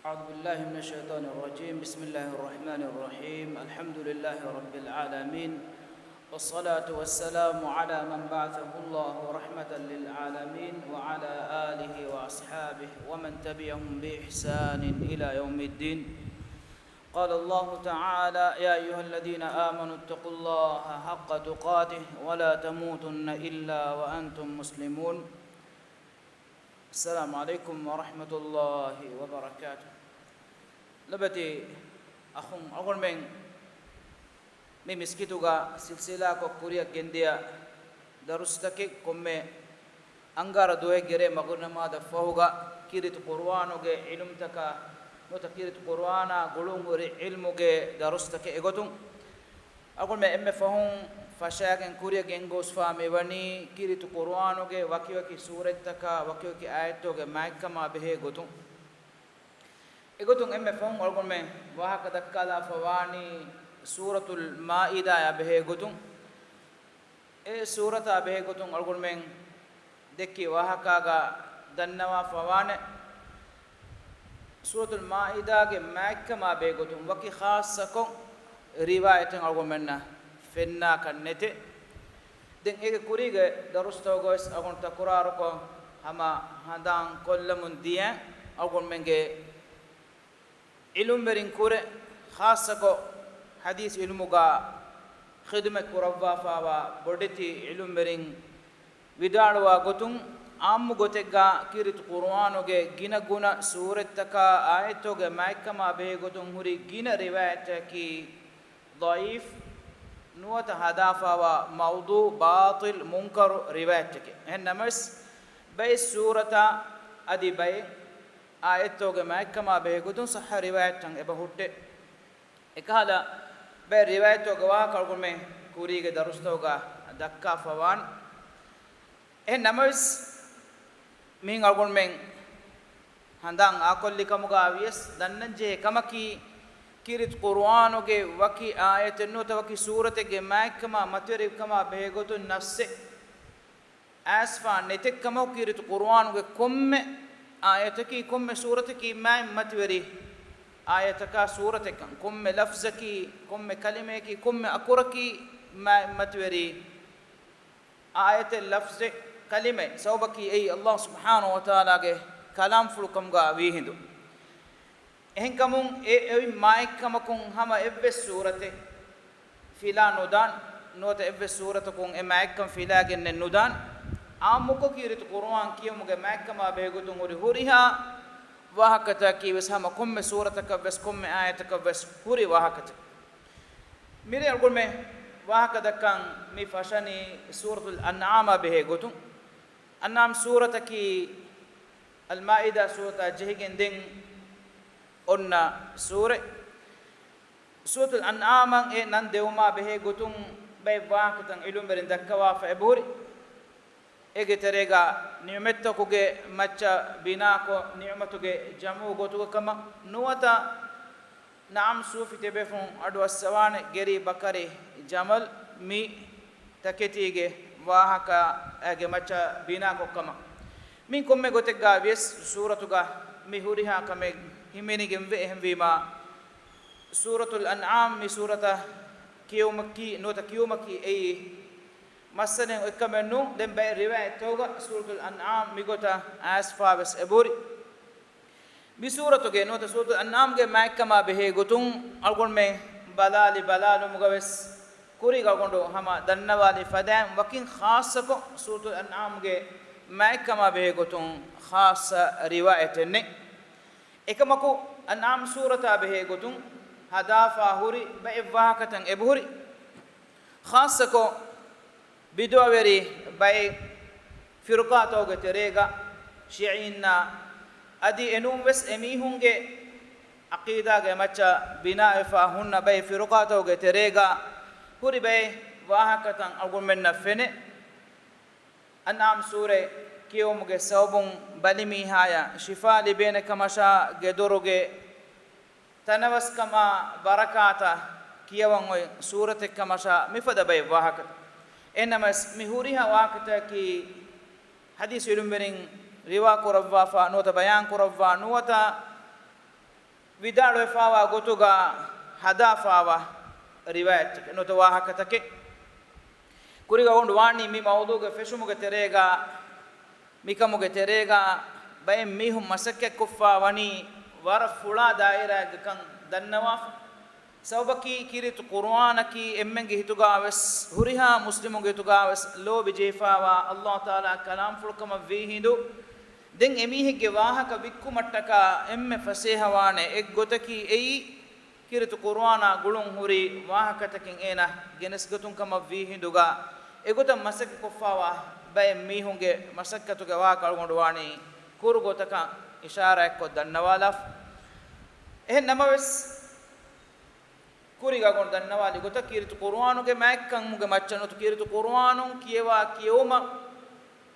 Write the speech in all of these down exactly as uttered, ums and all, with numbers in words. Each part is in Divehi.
أعوذ بالله من الشيطان الرجيم. بسم الله الرحمن الرحيم. الحمد لله رب العالمين. والصلاة والسلام على من بعثه الله رحمة للعالمين وعلى آله وأصحابه ومن تبعهم بإحسان إلى يوم الدين. قال الله تعالى: يا أيها الذين آمنوا اتقوا الله حق تقاته ولا تموتن إلا وأنتم مسلمون. السلام عليكم ورحمة الله وبركاته. ލޮބުވެތި އަޚުން އަޅުގަނޑުމެން މި މިސްކިތުގަ ސިލްސިލާކޮށް ކުރިއަށް ގެންދިޔަ ދަރުސްތަކެއް ކޮންމެ އަންގާރަ ދުވަހެއްގެ ރޭ މަގުރިބު ނަމާދަށް ފަހުގަ ކީރިތި ޤުރުއާނުގެ ޢިލްމުތަކާ ނުވަތަ ކީރިތި ޤުރުއާނާ ގުޅުންހުރި ޢިލްމުގެ ދަރުސްތަކެއް އެގޮތުން އަޅުގަނޑުމެން އެންމެ ފަހުން ފަށާގެން ކުރިއަށް ގެންގޮސްފާ މިވަނީ ކީރިތި ޤުރުއާނުގެ ވަކިވަކި ސޫރަތްތަކާ ވަކިވަކި އާޔަތުގެ މާތްކަމާ ބެހޭ ގޮތުން. އެގޮތުން އެންމެ ފަހުން އަޅުގަނޑުމެން ވާހަކަ ދައްކާލާފަ ވާނީ ސޫރަތުލް މާއިދާއާ ބެހޭ ގޮތުން. އެ ސޫރަތާ ބެހޭ ގޮތުން އަޅުގަނޑުމެން ދެއްކި ވާހަކާގަ ދަންނަވާފަ ވާނެ، ސޫރަތުލް މާއިދާގެ މާތްކަމާ ބެހޭ ގޮތުން ވަކި ޚާއްޞަކޮށް ރިވާޔަތެއް އަޅުގަނޑުމެންނަށް ފެންނާކަށް ނެތޭ. ދެން އޭގެ ކުރީގެ ދަރުސްތަކުގަވެސް އަޅުގަނޑު ތަކުރާރުކޮށް ހަމަ ހަނދާން ކޮށްލަމުން ދިޔަ އަޅުގަނޑުމެންގެ ޢިލްމުވެރިން ކުރެ، ޚާއްޞަކޮށް ޙަދީޘް ޢިލްމުގަ ޚިދުމަތް ކުރައްވާފައިވާ ބޮޑެތި ޢިލްމުވެރިން ވިދާޅުވާ ގޮތުން، ޢާއްމު ގޮތެއްގަ ކީރިތި ޤުރުއާނުގެ ގިނަ ގުނަ ސޫރަތްތަކާ އާޔަތުގެ މާތްކަމާ ބެހޭ ގޮތުން ހުރި ގިނަ ރިވާޔަތްތަކަކީ ޟަޢީފް ނުވަތަ ހަދާފައިވާ މައުޟޫޢު، ބާޠިލް، މުންކަރު ރިވާޔަތްތަކެއް. އެހެން ނަމަވެސް، ބައެއް ސޫރަތާ އަދި ބައެއް އާޔަތުގެ މާތްކަމާ ބެހޭ ގޮތުން ޞައްޙަ ރިވާޔަތްތައް އެބަ ހުއްޓޭ. އެކަހަލަ ބައެއް ރިވާޔަތުގެ ވާހަކަ އަޅުގަނޑުމެން ކުރީގެ ދަރުސްތަކުގަ ދައްކާފަ ވާން. އެހެން ނަމަވެސް، މިހެން އަޅުގަނޑުމެން ހަނދާން އާކޮށްލި ކަމުގަ ވިޔަސް ދަންނަންޖެހޭ ކަމަކީ، ކީރިތި ޤުރުއާނުގެ ވަކި އާޔަތެއް ނުވަތަ ވަކި ސޫރަތެއްގެ މާތްކަމާ މަތިވެރިކަމާ ބެހޭ ގޮތުން ނައްޞެއް އައިސްފާ ނެތެއްކަމަކު، ކީރިތި ޤުރުއާނުގެ ކޮންމެ އާޔަތަކީ، ކޮންމެ ސޫރަތަކީ މާތް މަތިވެރި އާޔަތަކާ ސޫރަތެއްކަން، ކޮންމެ ލަފްޒަކީ، ކޮންމެ ކަލިމަޔަކީ، ކޮންމެ އަކުރަކީ މާތް މަތިވެރި އާޔަތެއް، ލަފްޒެއް، ކަލިމައެއް. ސަބަބަކީ އެއީ ﷲ ސުބްޙާނަހޫ ވަތަޢާލާގެ ކަލާމްފުޅު ކަމުގަ ވީހިނދު. އެހެންކަމުން އެ އޮތް މާތްކަމަކުން ހަމަ އެއްވެސް ސޫރަތެއް ފިލާ ނުދާން، ނުވަތަ އެއްވެސް ސޫރަތަކުން އެ މާތްކަން ފިލާގެންނެއް ނުދާން. ޢާއްމުކޮށް ކީރިތި ޤުރުއާން ކިޔެވުމުގެ މާތްކަމާ ބެހޭގޮތުން ހުރި ހުރިހާ ވާހަކަތަކަކީ ވެސް ހަމަ ކޮންމެ ސޫރަތަކަށްވެސް ކޮންމެ އާޔަތަކަށްވެސް ހުރި ވާހަކަތައް. މިރޭ އަޅުގަނޑުމެން ވާހަކަ ދައްކަން މި ފަށަނީ ސޫރަތުލް އަންޢާމާ ބެހޭ ގޮތުން. އަންޢާމް ސޫރަތަކީ އަލްމާއިދާ ސޫރަތާ ޖެހިގެން ދެން އޮންނަ ސޫރަތް. ސޫރަތުލް އަންޢާމަށް އެ ނަން ދެވުމާ ބެހޭ ގޮތުން ބައެއް ވާހަކަތައް ޢިލްމުވެރިން ދައްކަވާފަ އެބަހުރި. އޭގެ ތެރޭގަ ނިޢުމަތްތަކުގެ މައްޗަށް ބިނާކޮށް، ނިޢުމަތުގެ ޖަމްޢު ގޮތުގަ ކަމަށް ނުވަތަ ނަޢަމް ސޫފި ތިބޭފުޅުން އަޑުއައްސަވާނެ ގެރި، ބަކަރި، ޖަމަލް މި ތަކެތީގެ ވާހަކަ އޭގެ މައްޗަށް ބިނާކޮށް ކަމަށް. މި ކޮންމެ ގޮތެއްގަ ވިޔަސް ސޫރަތުގަ މި ހުރިހާ ކަމެއް ހިމެނިގެންވޭ. އެހެންވީމާ، ސޫރަތުލް އަންޢާމް މި ސޫރަތަށް ކިޔެވުމަކީ ނުވަތަ ކިޔުމަކީ އެއީ މައްސަލައެއް އޮތްކަމެއް ނޫން. ދެން ބައެއް ރިވާޔަތްތަކުގަ ސޫރަތުލް އަންޢާމް މިގޮތަށް އައިސްފާވެސް އެބަހުރި. މި ސޫރަތުގެ ނުވަތަ ސޫރަތުލް އަންޢާމްގެ މާތްކަމާ ބެހޭ ގޮތުން އަޅުގަނޑުމެން ބަލާލި ބަލާލުމުގަވެސް ކުރީގަ އަޅުގަނޑު ހަމަ ދަންނަވާލި ފަދައިން ވަކިން ޚާއްޞަކޮށް ސޫރަތުލް އަންޢާމްގެ މާތްކަމާ ބެހޭ ގޮތުން ޚާއްޞަ ރިވާޔަތެއް ނެތް. އެކަމަކު، އަންޢާމް ސޫރަތާ ބެހޭ ގޮތުން ހަދާފާ ހުރި ބައެއް ވާހަކަތައް އެބަހުރި. ޚާއްޞަކޮށް، ބިދުޢަވެރި ބައެއް ފިރުޤާތަކުގެ ތެރޭގަ، ޝިޢީންނާ އަދި އެނޫންވެސް އެމީހުންގެ ޢަޤީދާގެ މައްޗަށް ބިނާވެފަ ހުންނަ ބައެއް ފިރުޤާތަކުގެ ތެރޭގަ ހުރި ބައެއް ވާހަކަތައް އަޅުގަނޑުމެންނަށް ފެނޭ. އަންޢާމް ސޫރަތް ކިޔެވުމުގެ ސަބަބުން ބަލިމީހާޔަށް ޝިފާ ލިބޭނެ ކަމަށާ، ގެދޮރުގެ ތަނަވަސްކަމާ ބަރަކާތަށް ކިޔަވަން އޮތް ސޫރަތެއް ކަމަށާ މިފަދަ ބައެއް ވާހަކަ. އެހެންނަމަވެސް، މި ހުރިހާ ވާހަކަތަކަކީ ޙަދީޘް ޢިލްމުވެރިން ރިވާ ކުރައްވާފަ ނުވަތަ ބަޔާން ކުރައްވާ ނުވަތަ ވިދާޅުވެފާވާ ގޮތުގަ ހަދާފާވާ ރިވާޔަތްތަކެއް ނުވަތަ ވާހަކަތަކެއް. ކުރީގަ އަޅުގަނޑު ވާނީ މި މައުޟޫގެ ފެށުމުގެ ތެރޭގަ، މިކަމުގެ ތެރޭގަ ބައެއް މީހުން މަސައްކަތްކޮށްފާ ވަނީ ވަރަށް ފުޅާ ދާއިރާއެއްގަކަން ދަންނަވާފަ. ސަބަބަކީ ކީރިތި ޤުރުއާނަކީ އެންމެންގެ ހިތުގަ ވެސް، ހުރިހާ މުސްލިމުގެ ހިތުގަ ވެސް ލޯބި ޖެހިފާވާ އައްލާހު ތަޢާލާ ކަލާމްފުޅު ކަމަށް ވީ ހިނދު، ދެން އެމީހެއްގެ ވާހަކަ ވިއްކުމަށްޓަކާ އެންމެ ފަސޭހަވާނެ އެއްގޮތަކީ އެއީ، ކީރިތި ޤުރުއާނާ ގުޅުން ހުރި ވާހަކަތަކެއް އޭނާ ގެނެސްގަތުން ކަމަށް ވީ ހިނދުގަ، އެގޮތަށް މަސައްކަތްކޮށްފާވާ ބައެއް މީހުންގެ މަސައްކަތުގެ ވާހަކަ އަޅުގަނޑު ވާނީ ކުރު ގޮތަކަށް އިޝާރާތްކޮށް ދަންނަވާލާފަ. އެހެން ނަމަވެސް، ކުރީގަ އަޅުގަނޑު ދަންނަވާލި ގޮތަށް ކީރިތި ޤުރުއާނުގެ މާތްކަމުގެ މައްޗަށް ނުވަތަ ކީރިތި ޤުރުއާނުން ކިޔަވާ ކިޔެވުމަށް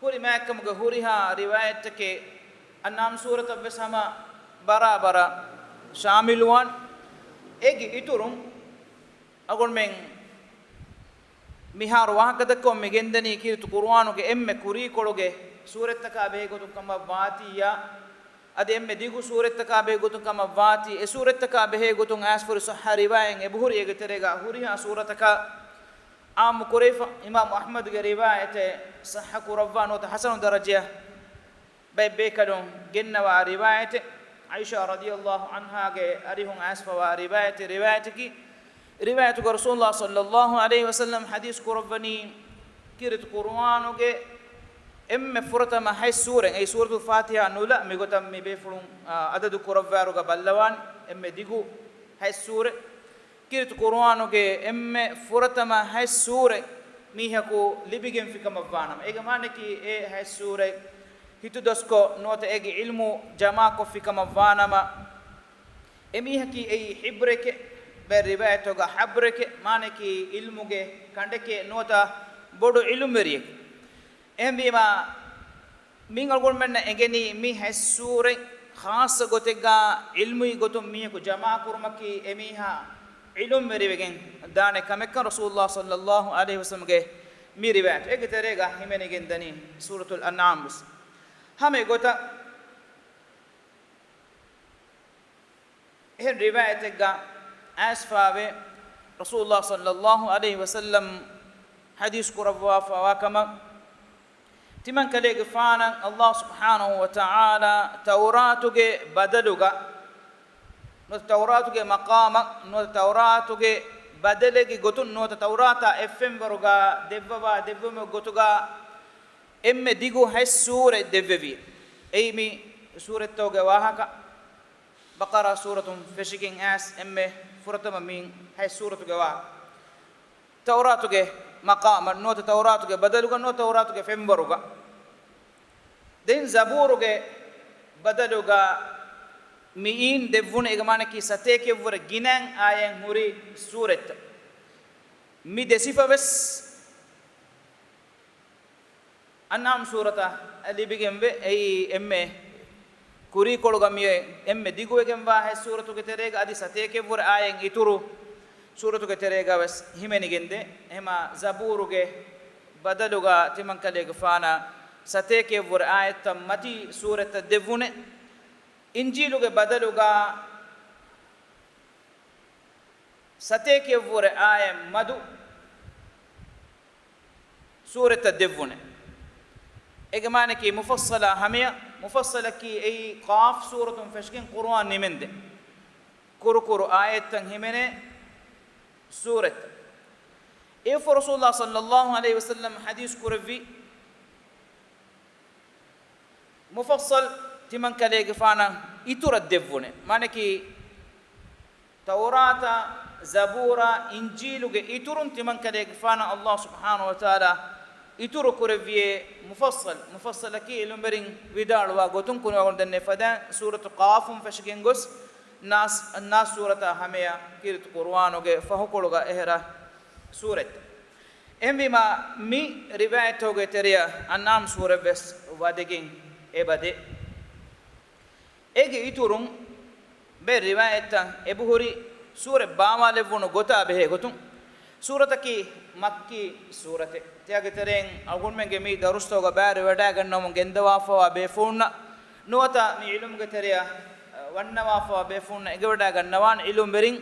ހުރި މާތްކަމުގެ ހުރިހާ ރިވާޔަތްތަކެއް އަންޢާމް ސޫރަތަށް ވެސް ހަމަ ބަރާބަރަށް ޝާމިލުވާން. އޭގެ އިތުރުން އަޅުގަނޑުމެން މިހާރު ވާހަކަދައްކަމުން މި ގެންދަނީ ކީރިތި ޤުރުއާނުގެ އެންމެ ކުރީކޮޅުގެ ސޫރަތްތަކާ ބެހޭ ގޮތުން ކަމަށް ވާތީއާ، އަދި އެންމެ ދިގު ސޫރަތްތަކާ ބެހޭ ގޮތުން ކަމަށް ވާތީ، އެ ސޫރަތްތަކާ ބެހޭ ގޮތުން އައިސްފުރި ޞައްޙަ ރިވާޔަތް އެބަހުރި އޭގެ ތެރޭގަ ހުރިހާ ސޫރަތަކާ އާއްމު ކުރެވިފަ. އިމާމު އަޙްމަދުގެ ރިވާޔަތެއް ޞައްޙަ ކުރައްވާ ނުވަތަ ޙަސަނު ދަރަޖަޔަށް ބައެއް ބޭކަލުން ގެންނަވާ ރިވާޔަތެއް، ޢާއިޝާ ރަޟިޔަﷲ ޢަންހާގެ އަރިހުން އައިސްފަވާ ރިވާޔަތެއް، ރިވާޔަތަކީ، ރިވާޔަތުގަ ރަސޫލުﷲ ޞައްލަﷲ ޢަލައިހި ވަސައްލަމް ޙަދީޘް ކުރައްވަނީ، ކީރިތި ޤުރުއާނުގެ އެންމެ ފުރަތަމަ ހަތް ސޫރަތް، އެއީ ސޫރަތުލް ފާތިޙާ ނުލާ، މިގޮތަށް މި ބޭފުޅުން، އާ، އަދަދު ކުރައްވާއިރުގަ ބައްލަވާނެ، އެންމެ ދިގު ހަތް ސޫރަތް. ކީރިތި ޤުރުއާނުގެ އެންމެ ފުރަތަމަ ހަތް ސޫރަތް މީހަކު ލިބިގެންފި ކަމަށްވާނަމަ، އޭގެ މާނައަކީ އެ ހަތް ސޫރަތް ހިތުދަސްކޮށް ނުވަތަ އޭގެ ޢިލްމު ޖަމާކޮށްފި ކަމަށްވާނަމަ، އެމީހަކީ އެއީ ޙިބްރެކޭ، ބައެއް ރިވާޔަތްތަކުގަ ޙަބްރެކޭ، މާނައަކީ ޢިލްމުގެ ކަނޑެކޭ ނުވަތަ ބޮޑު ޢިލްމުވެރިއެކޭ. އެހެންވީމާ، މިއިން އަޅުގަނޑުމެންނަށް އެނގެނީ މި ހަތް ސޫރަތް ޚާއްޞަ ގޮތެއްގަ ޢިލްމީ ގޮތުން މީހަކު ޖަމާކުރުމަކީ އެމީހާ ޢިލްމުވެރިވެގެން ދާނެ ކަމެއްކަން ރަސޫލުﷲ ޞައްލަﷲ ޢަލައިހި ވަސައްލަމްގެ މި ރިވާޔަތު. އޭގެ ތެރޭގަ ހިމެނިގެން ދަނީ ސޫރަތުލް އަންޢާމް ވެސް. ހަމަ އެގޮތަށް އެހެން ރިވާޔަތެއްގަ އައިސްފާވޭ، ރަސޫލުﷲ ޞައްލަﷲ ޢަލައިހި ވަސައްލަމް ޙަދީޘް ކުރައްވާފަވާ ކަމަށް، ތިމަންކަލޭގެފާނަށް ﷲ ސުބްޙާނަހޫ ވަތަޢާލާ ތައުރާތުގެ ބަދަލުގަ، ނުވަތަ ތައުރާތުގެ މަޤާމަށް، ނުވަތަ ތައުރާތުގެ ބަދަލެއްގެ ގޮތުން، ނުވަތަ ތައުރާތާ އެއްފެންވަރުގަ ދެއްވަވާ ދެއްވުމެއް ގޮތުގަ އެންމެ ދިގު ހަތް ސޫރަތް ދެއްވެވި. އެއީ މި ސޫރަތްތަކުގެ ވާހަކަ، ބަޤަރާ ސޫރަތުން ފެށިގެން އައިސް އެންމެ ފުރަތަމަ މި ހަތް ސޫރަތުގެ ވާހަކަ. ތައުރާތުގެ މަޤާމަށް ނުވަތަ ތައުރާތުގެ ބަދަލުގަ ނުވަތަ ތައުރާތުގެ ފެންވަރުގަ ދެން ޒަބޫރުގެ ބަދަލުގަ މިއިން ދެއްވުނު އޭގެ މާނައަކީ ސަތޭކައެއްވުރެ ގިނައިން އާޔަތް ހުރި ސޫރަތްތައް. މި ދެ ސިފަ ވެސް އަންޢާމް ސޫރަތަށް ލިބިގެންވޭ. އެއީ އެންމެ ކުރީކޮޅުގަ މިއޮތް އެންމެ ދިގުވެގެންވާ ހަތް ސޫރަތުގެ ތެރޭގަ އަދި ސަތޭކައެއްވުރެ އާޔަތް އިތުރު ސޫރަތުގެ ތެރޭގަ ވެސް ހިމެނިގެންދޭ. އެހެމާ ޒަބޫރުގެ ބަދަލުގަ ތިމަންކަލޭގެފާނަށް ސަތޭކައެއްވުރެ އާޔަތްތައް މަތީ ސޫރަތްތައް ދެއްވުނެ. އިންޖީލުގެ ބަދަލުގަ ސަތޭކައެއްވުރެ އާޔަތް މަދު ސޫރަތްތައް ދެއްވުނެ. އޭގެ މާނައަކީ މުފައްޞަލާ ހަމަޔަށް، މުފައްޞަލަކީ އެއީ ޤާފް ސޫރަތުން ފެށިގެން ޤުރުއާން ނިމެންދެން ކުރުކުރު އާޔަތްތައް ހިމެނޭ ސޫރަތްތައް. އެއަށްފަހު ރަސޫލުﷲ ޞައްލަﷲ ޢަލައިހި ވަސައްލަމް ޙަދީޘް ކުރެއްވި، މުފައްޞަލް ތިމަންކަލޭގެފާނަށް އިތުރަށް ދެއްވުނެ. މާނައަކީ، ތައުރާތާ، ޒަބޫރާ، އިންޖީލުގެ އިތުރުން ތިމަންކަލޭގެފާނަށް ﷲ ސުބްޙާނަހޫ ވަތަޢާލާ އިތުރު ކުރެއްވިޔޭ މުފައްޞަލް. މުފައްޞަލަކީ ޢިލްމުވެރިން ވިދާޅުވާ ގޮތުން ކުރިއަށް އަޅުގަނޑު ދެންނެވި ފަދައިން ސޫރަތު ޤާފުން ފެށިގެން ގޮސް ނާސް، ނާސް ސޫރަތާ ހަމަޔަށް ކީރިތި ޤުރުއާނުގެ ފަހުކޮޅުގަ އެހެރަ ސޫރަތް. އެހެންވީމާ، މި ރިވާޔަތްތަކުގެ ތެރެއަށް އަންޢާމް ސޫރަތް ވެސް ވަދެގެން އެބަދޭ. އޭގެ އިތުރުން ބައެއް ރިވާޔަތްތައް އެބަހުރި ސޫރަތް ބާވާލެއްވުނު ގޮތާ ބެހޭ ގޮތުން. ސޫރަތަކީ މައްކީ ސޫރަތެއް. ތިޔަގެ ތެރެއިން އަޅުގަނޑުމެންގެ މި ދަރުސްތަކުގަ ބައިވެރިވަޑައިގަންނަވަމުން ގެންދަވާފަވާ ބޭފުޅުންނަށް ނުވަތަ މި ޢިލްމުގެ ތެރެއަށް ވަންނަވާފަ ބޭފުޅުންނަށް އެނގިވަޑައިގަންނަވާނެ އިލުމްވެރިން،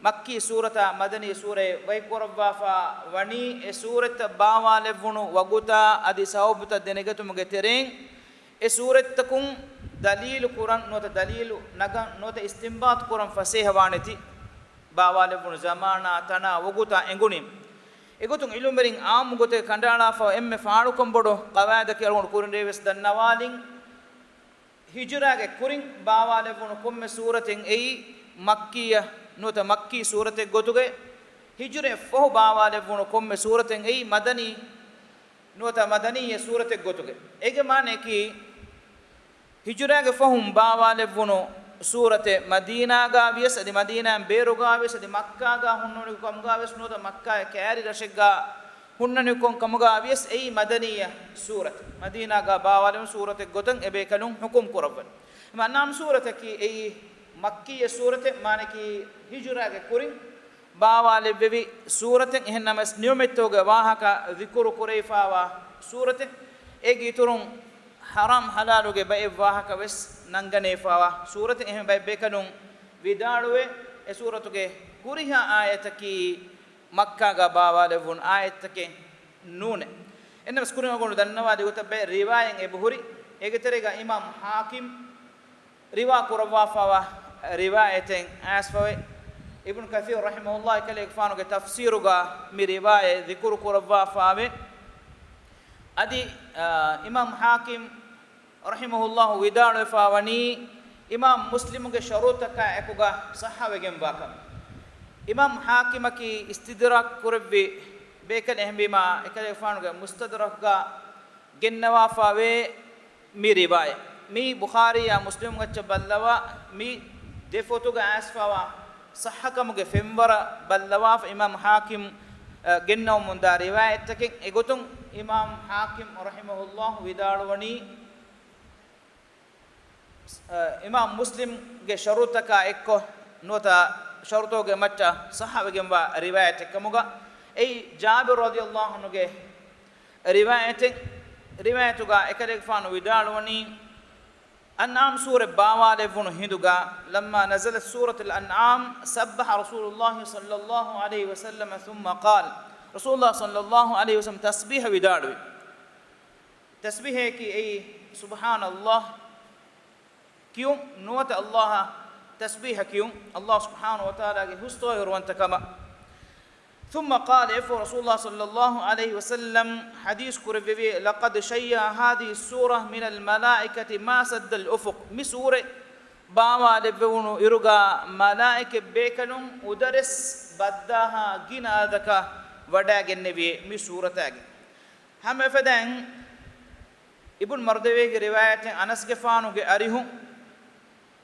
މައްކީ ސޫރަތާ މަދަނީ ސޫރައެއް ވަކިކުރައްވާފަ ވަނީ، އެ ސޫރަތްތައް ބާވާލެއްވުނު ވަގުތާ އަދި ސަބަބުތައް ދެނެގަތުމުގެ ތެރެއިން، އެ ސޫރަތްތަކުން ދަލީލު ކުރަން ނުވަތަ ދަލީލު ނަގަން ނުވަތަ އިސްތިންބާޠު ކުރަން ފަސޭހަވާނެތީ، ބާވާލެއްވުނު ޒަމާނާ ތަނާ ވަގުތާ އެނގުނީ. އެގޮތުން އިލުމްވެރިން އާއްމު ގޮތެއް ކަނޑައަޅާފަ އެންމެ ފާޅުކަން ބޮޑު ޤަވާއިދަކީ އަޅުގަނޑު ކުރިން ރޭވެސް ދަންނަވާލިން، ހިޖުރާގެ ކުރިން ބާވާލެއްވުނު ކޮންމެ ސޫރަތެއް އެއީ މައްކީއަށް ނުވަތަ މައްކީ ސޫރަތެއް ގޮތުގައި، ހިޖުރައަށް ފަހު ބާވާލެއްވުނު ކޮންމެ ސޫރަތެއް އެއީ މަދަނީ ނުވަތަ މަދަނީއްޔަ ސޫރަތެއް ގޮތުގައި. އޭގެ މާނައަކީ، ހިޖުރާގެ ފަހުން ބާވާލެއްވުނު ސޫރަތެއް މަދީނާގާ ވިޔަސް އަދި މަދީނާއިން ބޭރުގާ ވިޔަސް އަދި މައްކާގާ ހުންނަނިކު ކަމުގާ ވިޔަސް ނުވަތަ މައްކާގެ ކައިރި ރަށެއްގާ ހުންނަނިކު ކަމުގާ ވިޔަސް އެއީ މަދަނީއްޔަ ސޫރަތެއް. މަދީނާގާ ބާވާލެވުނު ސޫރަތެއް ގޮތަށް އެބޭކަލުން ޙުކުމް ކުރައްވަން. އަންޢާމް ސޫރަތަކީ އެއީ މައްކީއްޔަ ސޫރަތެއް، މާނައަކީ ހިޖުރާގެ ކުރިން ބާވާލެއްވެވި ސޫރަތެއް. އެހެންނަމަވެސް ނިޢުމަތްތަކުގެ ވާހަކަ ޛިކުރު ކުރެވިފާވާ ސޫރަތެއް. އޭގެ އިތުރުން ޙަރާމް ޙަލާލުގެ ބައެއް ވާހަކަ ވެސް ނަންގަނެވިފާވާ ސޫރަތެއް. އެހެން ބައެއް ބޭކަލުން ވިދާޅުވޭ، އެ ސޫރަތުގެ ހުރިހާ އާޔަތަކީ މައްކާގާ ބާވާލެއްވުނު އާޔަތްތަކެއް ނޫނޭ. އެންނަމަވެސް ކުރިން އަޅުގަނޑު ދަންނަވާލި ގޮތަށް ބައެއް ރިވާޔަތް އެބަހުރި. އޭގެ ތެރޭގަ އިމާމް ޙާކިމް ރިވާ ކުރައްވާފާވާ ރިވާޔަތެއް އައިސްފަވޭ. އިބްނު ކަޘީރު ރަޙިމަހުﷲ އެކަލޭގެފާނުގެ ތަފްސީރުގަ މި ރިވާޔަތް ޛިކުރު ކުރައްވާފާވޭ. އަދި، އާ، އިމާމް ޙާކިމް ރަޙިމަހުﷲ ވިދާޅުވެފާވަނީ، އިމާމް މުސްލިމުގެ ޝަރުޠުތަކާ އެކުގަ ޞައްޙަވެގެންވާކަން. އިމާމް ޙާކިމަކީ އިސްތިދްރާކް ކުރެއްވި ބޭކަލެއް. އެހެންވީމާ، އެކަލޭގެފާނުގެ މުސްތަދްރަކްގަ ގެންނަވާފާވޭ މި ރިވާޔަތް. މީ ބުޚާރީއާ މުސްލިމު މައްޗަށް ބައްލަވާ، މި ދެ ފޮތުގަ އައިސްފާވާ ޞައްޙަކަމުގެ ފެންވަރަށް ބައްލަވާފަ އިމާމް ޙާކިމް، އަ، ގެންނަވަމުންދާ ރިވާޔަތްތަކެއް. އެގޮތުން އިމާމް ޙާކިމް ރަޙިމަހުﷲ ވިދާޅުވަނީ، އަ، އިމާމް މުސްލިމްގެ ޝަރުޠުތަކާ އެއްކޮށް ނުވަތަ ޝަރުޠުގެ މައްޗަށް ޞައްޙަވެގެންވާ ރިވާޔަތެއްކަމުގަ، އެއީ ޖާބިރު ރަޟިޔަﷲ ޢަންހުގެ ރިވާޔަތެއް. ރިވާޔަތުގަ އެކަލޭގެފާނު ވިދާޅުވަނީ، އަންޢާމް ސޫރަ ބާވާލެއްވުނު ހިނދުގަ، لما نزلت سورة الأنعام سبح رسول الله صلى الله عليه وسلم ثم قال، ރަސޫލުﷲ ޞައްލަﷲ ޢަލައިހި ވަސައްލަމަ ތަސްބީޙަ ވިދާޅުވި. ތަސްބީޙައަކީ އެއީ، سبحان الله ކިޔުން ނުވަތަ ﷲ އަށް ތަސްބީޙަ ކިޔުން، ﷲ ސުބްޙާނަހޫ ވަތަޢާލާގެ ހުސް ޠާހިރުވަންތަކަމަށް. ثم قال، އެއަށްފަހު ރަސޫލުﷲ ޞައްލަﷲ ޢަލައިހި ވަސައްލަމަ ޙަދީޘް ކުރެއްވެވި، لقد شيع هذه السورة من الملائكة ما سد الأفق، މި ސޫރަތް ބާވާލެއްވެވުނު އިރުގަ މަލާއިކަތް ބޭކަލުން އުދަރެސް ބައްދާހާ ގިނަ އަދަދަކަށް ވަޑައިގެންނެވި މި ސޫރަތާގެ. ހަމަ އެފަދައިން އިބްނު މަރްދަވައިގެ ރިވާޔަތެއް އަނަސްގެފާނުގެ އަރިހުން،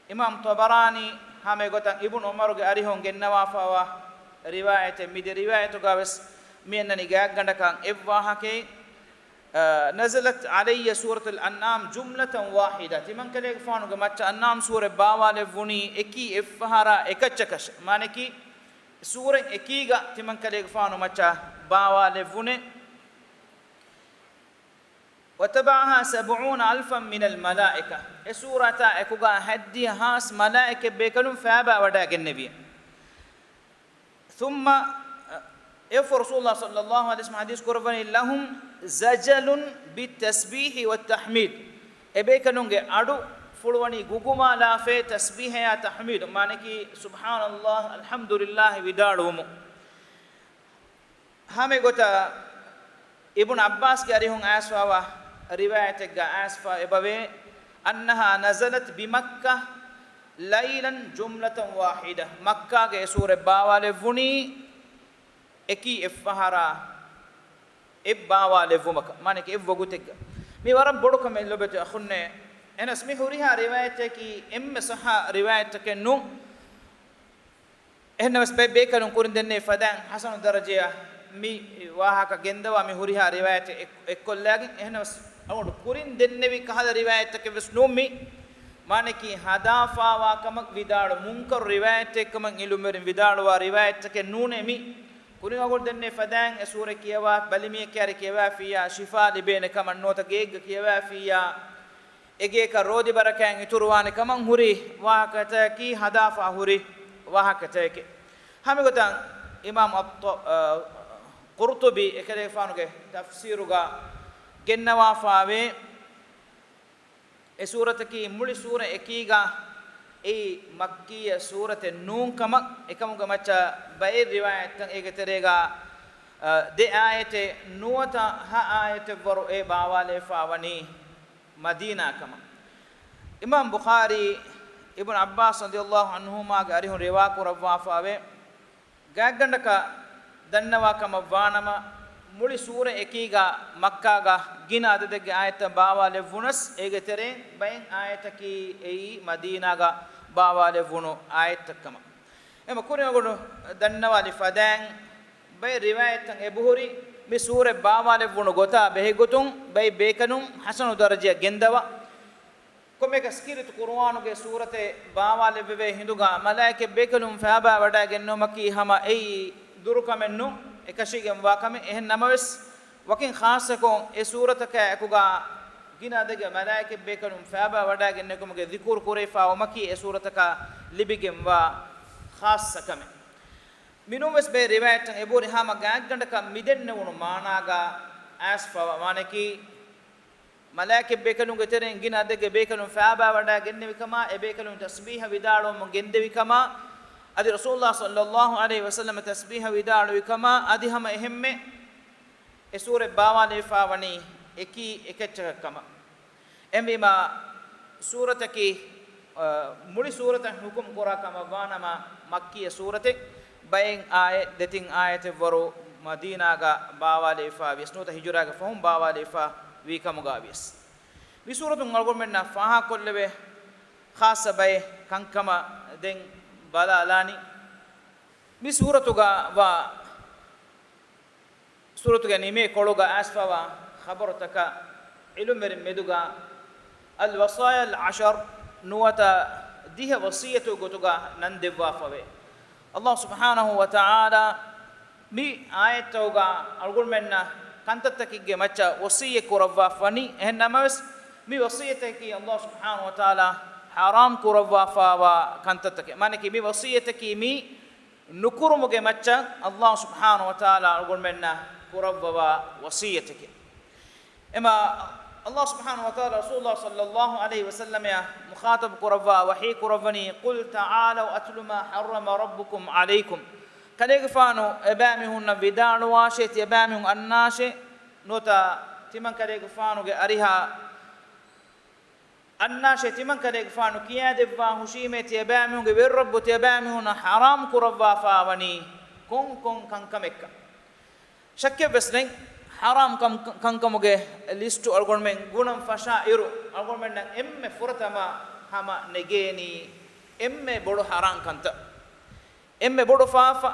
އިމާމް ޠަބަރާނީ ހަމަ އެގޮތަށް އިބްނު ޢުމަރުގެ އަރިހުން ގެންނަވާފައިވާ ރިވާޔަތެއް. މި ދެ ރިވާޔަތުގަ ވެސް މި އަންނަނީ ގާތްގަނޑަކަށް އެއްވާހަކައެއް، އަ، نزلت علي سورة الأنعام جملة واحدة، ތިމަންކަލޭގެފާނުގެ މައްޗަށް އަންޢާމް ސޫރަ ބާވާލެއްވުނީ އެކީ އެއްފަހަރާ އެކައްޗަކަށް. މާނައަކީ، ސޫރަތް އެކީގަ ތިމަންކަލޭގެފާނު މައްޗަށް ބާވާލެއްވުނޭ. وتبعها سبعون ألفا من الملائكة، އެ ސޫރަތާ އެކުގަ ހަތްދިހަ ހާސް މަލާއިކަތް ބޭކަލުން ފައިބާ ވަޑައިގެންނެވި. ثم، އެއަށްފަހު ރަސޫލުﷲ ޞައްލަﷲ ޢަލައިހި ވަސައްލަމަ ޙަދީޘް ކުރައްވަނީ، لهم زجل بالتسبيح والتحميد، އެ ބޭކަލުންގެ އަޑު ފުޅުވަނީ ގުގުމާލާފައި ތަސްބީޙަޔާ ތަޙްމީދު، މާނައަކީ سبحان الله، الحمد لله ވިދާޅުވުމުން. ހަމަ އެގޮތަށް އިބްނު ޢައްބާސްގެ އަރިހުން އައިސްފައިވާ ރިވާޔަތެއްގަ އައިސްފަ އެބަވޭ، أنها نزلت بمكة ليلا جملة واحدة، މައްކާގަ އެ ސޫރަތް ބާވާލެއްވުނީ އެކީ އެއްފަހަރާ އެއްބާވާލެއްވުމަކަށް، މާނައަކީ އެއްވަގުތެއްގަ. މީ ވަރަށް ބޮޑު ކަމެއް ލޮބުވެތި އަޚުންނޭ. އެހެނަސް މި ހުރިހާ ރިވާޔަތަކީ އެންމެ ޞައްޙަ ރިވާޔަތަކެއް ނޫން. އެހެންނަމަވެސް ބައެއް ބޭކަލުން ކުރިން ދެންނެވި ފަދައިން ޙަސަނު ދަރަޖަޔަށް މި ވާހަކަ ގެންދަވާ މި ހުރިހާ ރިވާޔަތެއް އެއް-، އެއްކޮށްލާގެން. އެހެންނަމަވެސް އަޅުގަނޑު ކުރިން ދެންނެވި ކަހަލަ ރިވާޔަތްތަކެއް ވެސް ނޫން މި. މާނައަކީ ހަދާފާވާ ކަމަށް ވިދާޅު މުންކަރު ރިވާޔަތެއް ކަމަށް ޢިލްމުވެރިން ވިދާޅުވާ ރިވާޔަތްތަކެއް ނޫނޭ މި. ކުރިން އަޅުގަނޑު ދެންނެވި ފަދައިން އެ ސޫރަ ކިޔަވާ، ބަލިމީހެއް ކައިރި ކިޔަވާފިއްޔާ ޝިފާ ލިބޭނެ ކަމަށް ނުވަތަ ގެއެއްގަ ކިޔަވާފިއްޔާ، އެގޭކަށް ރޯދި ބަރަކާތް އިތުރުވާނެ ކަމަށް ހުރި ވާހަކަތަކީ ހަދާފަ ހުރި ވާހަކަތަކެއް. ހަމަގޮތަށް އިމާމް އައްޠަ-، އަ، ޤުރްޠުބީ އެކަލޭގެފާނުގެ ތަފްސީރުގަ ގެންނަވާފާވޭ، އެ ސޫރަތަކީ މުޅި ސޫރަ އެކީގަ އެއީ މައްކީ ސޫރަތެއް ނޫން ކަމަށް، އެކަމުގެ މައްޗަށް ބައެއް ރިވާޔަތްތައް އޭގެ ތެރޭގަ، އަ، ދެ އާޔަތެއް ނުވަތަ ހަ އާޔަތެއްވަރު އެ ބާވާލެވިފާ ވަނީ މަދީނާ ކަމަށް. އިމާމް ބުޚާރީ އިބްނު ޢައްބާސް ރަޟިޔަﷲ ޢަންހުމާގެ އަރިހުން ރިވާ ކުރައްވާފާވޭ، ގާތްގަނޑަކަށް ދަންނަވާ ކަމަށް ވާނަމަ، މުޅި ސޫރަ އެކީގަ މައްކާގަ ގިނަ އަދަދެއްގެ އާޔަތްތައް ބާވާލެއްވުނަސް، އޭގެ ތެރެއިން ބައެއް އާޔަތަކީ އެއީ މަދީނާގަ ބާވާލެއްވުނު އާޔަތްތައް ކަމަށް. އެމަ ކުރިން އަޅުގަނޑު ދަންނަވާލި ފަދައިން، ބައެއް ރިވާޔަތްތައް އެބަހުރި، މި ސޫރަތް ބާވާލެއްވުނު ގޮތާ ބެހޭ ގޮތުން ބައެއް ބޭކަލުން ޙަސަނު ދަރަޖައަށް ގެންދަވާ. ކޮންމެއަކަސް ކީރިތި ޤުރުއާނުގެ ސޫރަތެއް ބާވާލެއްވެވޭ ހިނދުގަ މަލާއިކަތް ބޭކަލުން ފައިބާވަޑައިގެންނެވުމަކީ ހަމަ އެއީ ދުރުކަމެއް ނޫން، އެކަށީގެންވާ ކަމެއް. އެހެން ނަމަވެސް، ވަކިން ޚާއްޞަކޮށް އެ ސޫރަތަކާ އެކުގަ ގިނަ އަދަދެއްގެ މަލާއިކަތް ބޭކަލުން ފައިބާވަޑައިގެންނެވުމުގެ ޛިކުރު ކުރެވިފާވުމަކީ އެ ސޫރަތަކަށް ލިބިގެންވާ ޚާއްޞަ ކަމެއް. މިނޫންވެސް ބައެއް ރިވާޔަތްތައް އެބަހުރި ހަމަ ގާތްގަނޑަކަށް މިދެންނެވުނު މާނާގަ އައިސްފަވާ ވާނެކީ، މަލާއިކަތް ބޭކަލުންގެ ތެރެއިން ގިނަ އަދަދެއްގެ ބޭކަލުން ފައިބާވަޑައިގެންނެވިކަމާ، އެ ބޭކަލުން ތަސްބީޙަ ވިދާޅުވަމުން ގެންދެވިކަމާ، އަދި ރަސޫލުﷲ ޞައްލަﷲ ޢަލައިހި ވަސައްލަމަ ތަސްބީޙަ ވިދާޅުވިކަމާ، އަދި ހަމަ އެހެންމެ އެ ސޫރަތް ބާވާލެވިފާވަނީ އެކީ އެކައްޗަކަށް ކަމަށް. އެހެންވީމާ، ސޫރަތަކީ، އަ، މުޅި ސޫރަތަށް ހުކުމް ކުރާ ކަމަށް ވާނަމަ، މައްކީ ސޫރަތެއް، ބައެއް އާޔަތް، ދެތިން އާޔަތެއްވަރު މަދީނާގަ ބާވާލެވިފާ ވިޔަސް ނުވަތަ ހިޖުރާގެ ފަހުން ބާވާލެވިފާ ވީ ކަމުގަ ވިޔަސް. މި ސޫރަތުން އަޅުގަނޑުމެންނަށް ފާހަގަކޮށްލެވޭ ޚާއްޞަ ބައެއް ކަންކަމަށް ދެން ބަލާލާނީ. މި ސޫރަތުގަ ވާ، ސޫރަތުގެ ނިމޭ ކޮޅުގަ އައިސްފަވާ ޚަބަރުތަކަށް ޢިލްމުވެރިން މެދުގަ އަލް ވަޞާޔާ އަލް ޢަޝަރު ނުވަތަ ދިހަ ވަޞިއްޔަތު ގޮތުގަ ނަން ދެއްވާފަވޭ. ﷲ ސުބްޙާނަހޫ ވަތަޢާލާ މި އާޔަތްތަކުގަ އަޅުގަނޑުމެންނަށް ކަންތައްތަކެއްގެ މައްޗަށް ވަޞިއްޔަތް ކުރައްވާފަވަނީ. އެހެން ނަމަވެސް، މި ވަޞިއްޔަތަކީ ﷲ ސުބްޙާނަހޫ ވަތަޢާލާ ޙަރާމް ކުރައްވާފަވާ ކަންތައްތަކެއް. މާނައަކީ، މި ވަޞިއްޔަތަކީ މި ނުކުރުމުގެ މައްޗަށް ﷲ ސުބްޙާނަހޫ ވަތަޢާލާ އަޅުގަނޑުމެންނަށް ކުރައްވަވާ ވަޞިއްޔަތެކެ. އެމަ، ﷲ ސުބްޙާނަހޫ ވަތަޢާލާ ރަސޫލުﷲ ޞައްލަﷲ ޢަލައިހި ވަސައްލަމަށް މުޚާޠަބު ކުރައްވާ ވަޙީ ކުރައްވަނީ، قُلْ تَعَالَوْا أَتْلُ مَا حَرَّمَ رَبُّكُمْ عَلَيْكُمْ. ކަލޭގެފާނު އެބައިމީހުންނަށް ވިދާޅުވާށޭ، ތިޔަބައިމީހުން އަންނާށޭ، ނުވަތަ ތިމަން ކަލޭގެފާނުގެ އަރިހަށް އަންނާށޭ، ތިމަން ކަލޭގެފާނު ކިޔާދެއްވާ ހުށީމޭ، ތިޔަބައިމީހުންގެ ވެރިރައްބު ތިޔަބައިމީހުންނަށް ޙަރާމް ކުރައްވާފާވަނީ ކޮން ކޮން ކަންކަމެއްކަން. ޝައްކެއްވެސް ނެތް، ޙަރާމް ކަން-، ކަންކަމުގެ ލިސްޓު އަޅުގަނޑުމެން ގުނަން ފަށާ އިރު، އަޅުގަނޑުމެންނަށް އެންމެ ފުރަތަމަ ހަމަ ނެގޭނީ އެންމެ ބޮޑު ޙަރާމް ކަންތައް. އެންމެ ބޮޑު ފާފަ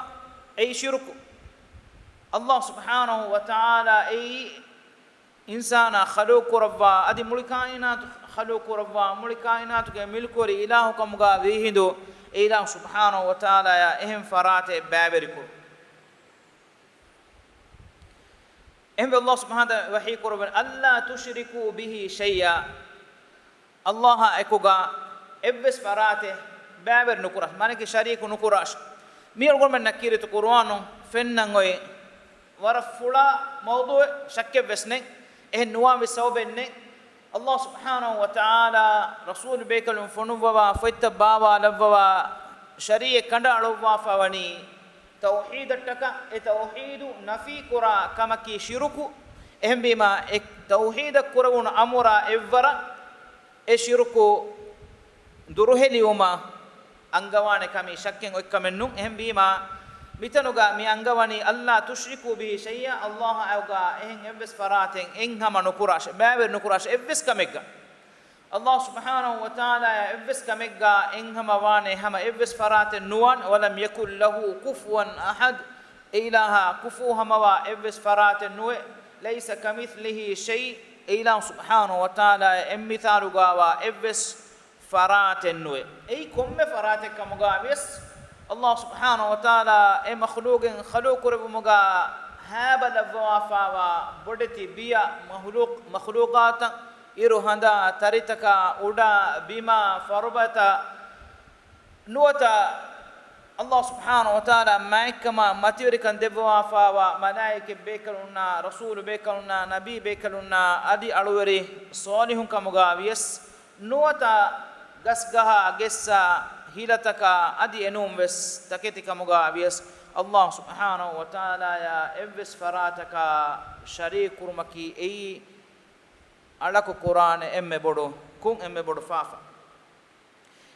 އެއީ ޝިރުކު. ﷲ ސުބްޙާނަހޫ ވަތަޢާލާ އެއީ އިންސާނާ ޚަލުޤު ކުރައްވާ، އަދި މުޅި ކާއިނާތު ޚަލުޤު ކުރައްވާ، މުޅި ކާއިނާތުގެ މިލްކުވެރި އިލާހު ކަމުގަ ވީހިނދު، އެ އިލާހު ސުބްޙާނަހޫ ވަތަޢާލާޔާ އެހެން ފަރާތެއް ބައިވެރިކުރުން. އެހެންވެ، ﷲ ސުބްޙާނަހޫ ވަތަޢާލާ ވަޙީ ކުރައްވަނީ، أَلَّا تُشْرِكُوا بِهِ شَيْئًا. ﷲ އާ އެކުގަ އެއްވެސް ފަރާތެއް ބައިވެރި ނުކުރާށޭ، މާނައަކީ ޝަރީކު ނުކުރާށޭ. މި އަޅުގަނޑުމެންނަށް ކީރިތި ޤުރުއާނުން ފެންނަން އޮތް ވަރަށް ފުޅާ މައުޟޫޢެއް، ޝައްކެއްވެސް ނެތް. އެހެން ނުވާންވީ ސަބަބެއް ނެތް. ﷲ ސުބްޙާނަހޫ ވަތަޢާލާ ރަސޫލު ބޭކަލުން ފޮނުއްވަވާ، ފޮތްތައް ބާވާލައްވަވާ، ޝަރީޢަތް ކަނޑައަޅުއްވާފަވަނީ ތައުޙީދަށްޓަކައި. އެ ތައުޙީދު ނަފީ ކުރާ ކަމަކީ ޝިރުކު. އެހެންވީމާ، އެ ތައުޙީދަށް ކުރެވުނު އަމުރާ އެއްވަރަށް އެ ޝިރުކު ދުރުހެލިވުމަށް އަންގަވާނެ ކަމީ ޝައްކެއް އޮތްކަމެއް ނޫން. އެހެންވީމާ، މިތަނުގަ މި އަންގަވަނީ، أَلَّا تُشْرِكُوا بِهِ شَيْئًا، ﷲ އާ އެކުގަ އެހެން އެއްވެސް ފަރާތެއް އެއްހަމަ ނުކުރާށޭ، ބައިވެރި ނުކުރާށޭ އެއްވެސް ކަމެއްގަ. ﷲ ސުބްޙާނަހޫ ވަތަޢާލާޔާ އެއްވެސް ކަމެއްގަ އެއްހަމަ ވާނެ ހަމަ އެއްވެސް ފަރާތެއް ނުވާނެ. وَلَمْ يَكُنْ لَهُ كُفُوًا أَحَدٌ، އެ އިލާހާ ކުފޫ ހަމަވާ އެއްވެސް ފަރާތެއް ނުވޭ. لَيْسَ كَمِثْلِهِ شَيْءٌ، އެ އިލާހު ސުބްޙާނަހޫ ވަތަޢާލާޔާ އެއްމިސާލުގަވާ އެއްވެސް ފަރާތެއް ނުވޭ. އެއީ ކޮންމެ ފަރާތެއް ކަމުގަ ވިޔަސް، ﷲ ސުބްޙާނަހޫ ވަތަޢާލާ އެ މަޚްލޫޤެއް ޚަލުޤު ކުރެއްވުމުގަ ހައިބަ ލައްވަވާފަވާ ބޮޑެތި ބިޔަ މަޚްލޫޤް-، މަޚްލޫޤާތަށް އިރު ހަނދާ، ތަރިތަކާ، އުޑާ ބިމާ، ފަރުބަތަ، ނުވަތަ ﷲ ސުބްޙާނަހޫ ވަތަޢާލާ މާތްކަމާ މަތިވެރިކަން ދެއްވާފާވާ މަލާއިކަތް ބޭކަލުންނާ، ރަސޫލު ބޭކަލުންނާ، ނަބީ ބޭކަލުންނާ، އަދި އަޅުވެރި ޞާލިޙުން ކަމުގާ ވިޔަސް، ނުވަތަ ގަސްގަހާ ގެއްސާ ހިލަތަކާ އަދި އެނޫން ވެސް ތަކެތި ކަމުގާ ވިޔަސް، ﷲ ސުބްޙާނަހޫ ވަތަޢާލާޔާ އެއްވެސް ފަރާތަކާ ޝަރީކު ކުރުމަކީ އެއީ އަޅަކު ކުރާނެ އެންމެ ބޮޑު ކުށް، އެންމެ ބޮޑު ފާފަ.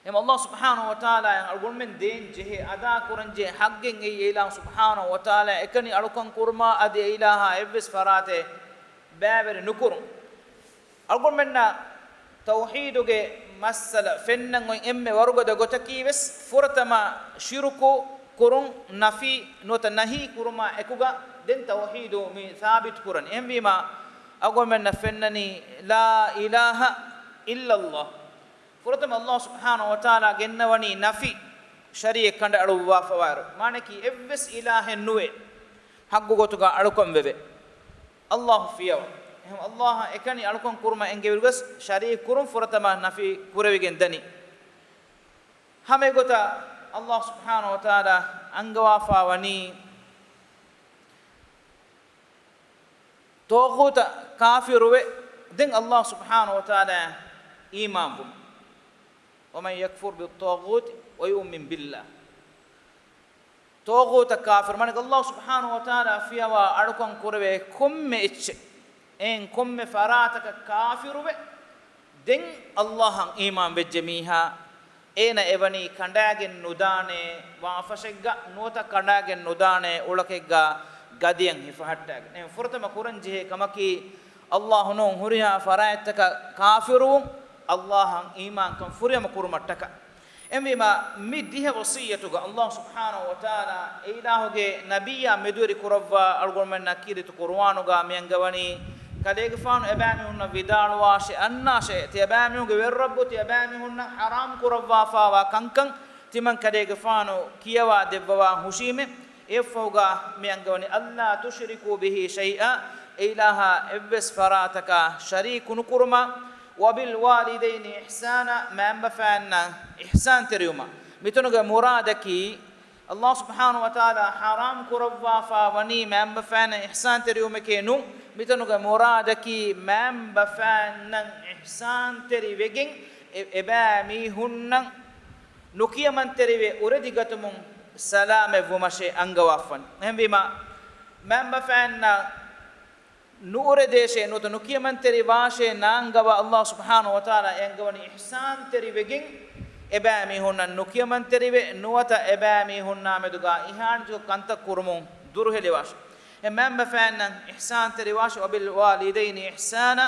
އެހެން ﷲ ސުބްޙާނަހޫ ވަތަޢާލާ އަޅުގަނޑުމެން ދޭން ޖެހޭ، އަދާ ކުރަން ޖެހޭ ޙައްޤެއް އެއީ އެއިލާހު ސުބްޙާނަހޫ ވަތަޢާލާ އެކަނި އަޅުކަން ކުރުމާ އަދި އެއިލާހާ އެއްވެސް ފަރާތެއް ބައިވެރި ނުކުރުން. އަޅުގަނޑުމެންނަށް ތައުޙީދުގެ މައްސަލަ ފެންނަން އޮތް އެންމެ ވަރުގަދަ ގޮތަކީ ވެސް ފުރަތަމަ ޝިރުކު ކުރުން، ނަފީ ނުވަތަ ނަހީ ކުރުމާ އެކުގަ ދެން ތައުޙީދު މި ސާބިތު ކުރަން. އެހެންވީމާ، އަޅުގަނޑުމެންނަށް ފެންނަނީ لا إله إلا الله. ފުރަތަމަ ﷲ ސުބްޙާނަހޫ ވަތަޢާލާ ގެންނަވަނީ ނަފީ، ޝަރީޢަތް ކަނޑައަޅުއްވާފަވާއިރު، މާނައަކީ އެއްވެސް އިލާހެއް ނުވޭ ޙައްޤު ގޮތުގަ އަޅުކަން ވެވޭ، ﷲ ފިޔަވަ. އެހެން ﷲ އާ އެކަނި އަޅުކަން ކުރުމަށް އެންގެވިރުގަސް ޝަރީކު ކުރުން ފުރަތަމަ ނަފީ ކުރެވިގެން ދަނީ. ހަމަ އެގޮތަށް ﷲ ސުބްޙާނަހޫ ވަތަޢާލާ އަންގަވާފާ ވަނީ، ޠާޣޫތަށް ކާފިރުވެ، ދެން ﷲ ސުބްޙާނަހޫ ވަތަޢާލާ އީމާންވުން. ومن يكفر بالطاغوت ويؤمن بالله. ޠާޣޫތަށް ކާފިރު، މާނައަކީ ﷲ ސުބްޙާނަހޫ ވަތަޢާލާ ފިޔަވާ އަޅުކަން ކުރެވޭ ކޮންމެ އެއްޗެއް، އެހެން ކޮންމެ ފަރާތަކަށް ކާފިރުވެ، ދެން ﷲ އަށް އީމާން ވެއްޖެ މީހާ، އޭނަ އެވަނީ ކަނޑާގެން ނުދާނޭ ވާފަށެއްގަ ނުވަތަ ކަނޑާގެން ނުދާނޭ އުޅަކެއްގަ ގަދަޔަށް ހިފަހައްޓާގެން. އެހެން ފުރަތަމަ ކުރަން ޖެހޭ ކަމަކީ، ﷲ ނޫން ހުރިހާ ފަރާތްތަކަށް ކާފިރުވުން، ﷲ އަށް އީމާންކަން ފުރިހަމަ ކުރުމަށްޓަކާ. އެހެންވީމާ، މި ދިހަ ވަޞިއްޔަތުގަ ﷲ ސުބްޙާނަހޫ ވަތަޢާލާ އެއިލާހުގެ ނަބިއްޔާ މެދުވެރި ކުރައްވާ އަޅުގަނޑުމެންނަށް ކީރިތި ޤުރުއާނުގަ މި އަންގަވަނީ، ކަލޭގެފާނު އެބައިމީހުންނަށް ވިދާޅުވާށޭ، އަންނާށޭ، ތިޔަބައިމީހުންގެ ވެރިރައްބު ތިޔަބައިމީހުންނަށް ޙަރާމް ކުރައްވާފާވާ ކަންކަން ތިމަން ކަލޭގެފާނު ކިޔަވާ ދެއްވަވާ ހުށީމޭ. އެއަށްފަހުގަ މި އަންގަވަނީ، ألا تشركوا به شيئا، އެއިލާހާ އެއްވެސް ފަރާތަކާ ޝަރީކު ނުކުރުމާ، وبالوالدين إحسانا، މައިންބަފައިންނަށް އިޙްސާންތެރިވުމަށް. މިތަނުގެ މުރާދަކީ، ﷲ ސުބްޙާނަހޫ ވަތަޢާލާ ޙަރާމް ކުރައްވާފާ ވަނީ މައިންބަފައިންނަށް އިޙްސާންތެރިވުމެކޭ ނޫން. މިތަނުގެ މުރާދަކީ މައިންބަފައިންނަށް އިޙްސާންތެރިވެގެން އެ-، އެބައިމީހުންނަށް ނުކިޔަމަންތެރިވެ އުރެދިގަތުމުން ސަލާމަތްވުމަށޭ އަންގަވާފަން. އެހެންވީމާ، މައިންބަފައިންނަށް ނުއުރެދޭށޭ ނުވަތަ ނުކިޔަމަންތެރިވާށޭ ނާންގަވާ ﷲ ސުބްޙާނަހޫ ވަތަޢާލާ އެ އަންގަވަނީ އިޙްސާންތެރިވެގެން އެބައިމީހުންނަށް ނުކިޔަމަންތެރިވެ، ނުވަތަ އެބައިމީހުންނާ މެދުގަ އިހާނެތިކޮށް ކަންތައް ކުރުމުން ދުރުހެލިވާށޭ. އެ މައިންބަފައިންނަށް އިޙްސާންތެރިވާށޭ، وبالوالدين إحسانا.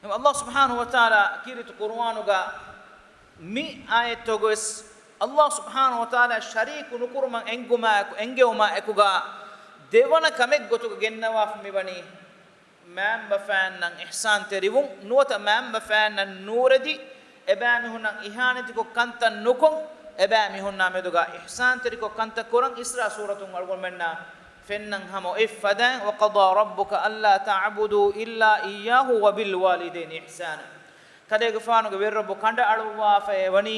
އެހެން ﷲ ސުބްޙާނަހޫ ވަތަޢާލާ ކީރިތި ޤުރުއާނުގަ މި އާޔަތްތަކުގަވެސް ﷲ ސުބްޙާނަހޫ ވަތަޢާލާ ޝަރީކު ނުކުރުމަށް އެންގުމާއެކު، އެންގެވުމާ އެކުގަ ދެވަނަ ކަމެއް ގޮތުގަ ގެންނަވާފަ މިވަނީ، މައިންބަފައިންނަށް އިޙްސާންތެރިވުން، ނުވަތަ މައިންބަފައިންނަށް ނޫރެދި، އެބައިމީހުންނަށް އިހާނެތިކޮށް ކަންތައް ނުކޮށް، އެބައިމީހުންނާ މެދުގަ އިޙްސާންތެރިކޮށް ކަންތައް ކުރަން. އިސްރާ ސޫރަތުން އަޅުގަނޑުމެންނަށް ފެންނަން ހަމަ އޮތް ފަދައިން، وقضى ربك ألا تعبدوا إلا إياه وبالوالدين إحسانا. ކަލޭގެފާނުގެ ވެރިރައްބު ކަނޑައަޅުއްވާފައޭ ވަނީ،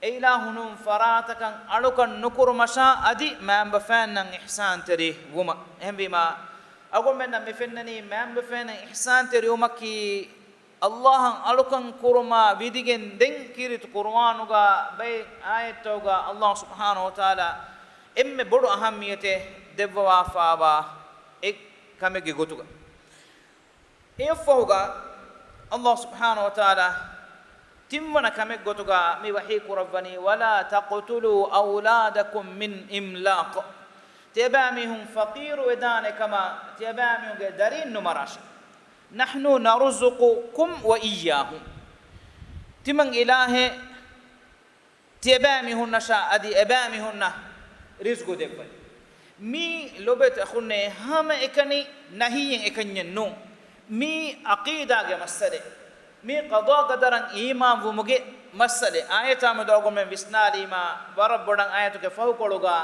އެއިލާހު ނޫން ފަރާތަކަށް އަޅުކަން ނުކުރުމަށާ އަދި މައިންބަފައިންނަށް އިޙްސާންތެރި ވުމަށް. އެހެންވީމާ، އަޅުގަނޑުމެންނަށް މި ފެންނަނީ މައިންބަފައިންނަށް އިޙްސާންތެރިވުމަކީ، ﷲ އަށް އަޅުކަން ކުރުމާ ވިދިގެން ދެން ކީރިތި ޤުރުއާނުގަ ބައެއް އާޔަތްތަކުގަ ﷲ ސުބްޙާނަހޫ ވަތަޢާލާ އެންމެ ބޮޑު އަހައްމިޔަތެއް ދެއްވަވާފާވާ އެއް ކަމެއްގެ ގޮތުގަ. އެއަށްފަހުގަ ﷲ ސުބްޙާނަހޫ ވަތަޢާލާ ތިންވަނަ ކަމެއް ގޮތުގަ މި ވަޙީ ކުރައްވަނީ، ولا تقتلوا أولادكم من إملاق. ތިޔަބައިމީހުން ފަޤީރު ވެދާނެ ކަމަށް ތިޔަބައިމީހުންގެ ދަރީން ނުމަރާށޭ. نحن نرزقكم وإياهم. ތިމަން އިލާހޭ ތިޔަބައިމީހުންނަށާ އަދި އެބައިމީހުންނަށް ރިޒްގު ދެއްވަނީ. މީ ލޮބުވެތި އަޚުންނޭ، ހަމައެކަނި ނަހީއެއް އެކަންޏެއް ނޫން. މީ ޢަޤީދާގެ މައްސަލައެއް. މީ ޤަޟާ ޤަދަރަށް އީމާންވުމުގެ މައްސަލައެއް. އާޔަތާ މެދު އަޅުގަނޑުމެން ވިސްނާލީމާ، ވަރަށް ބޮޑަށް އާޔަތުގެ ފަހުކޮޅުގަ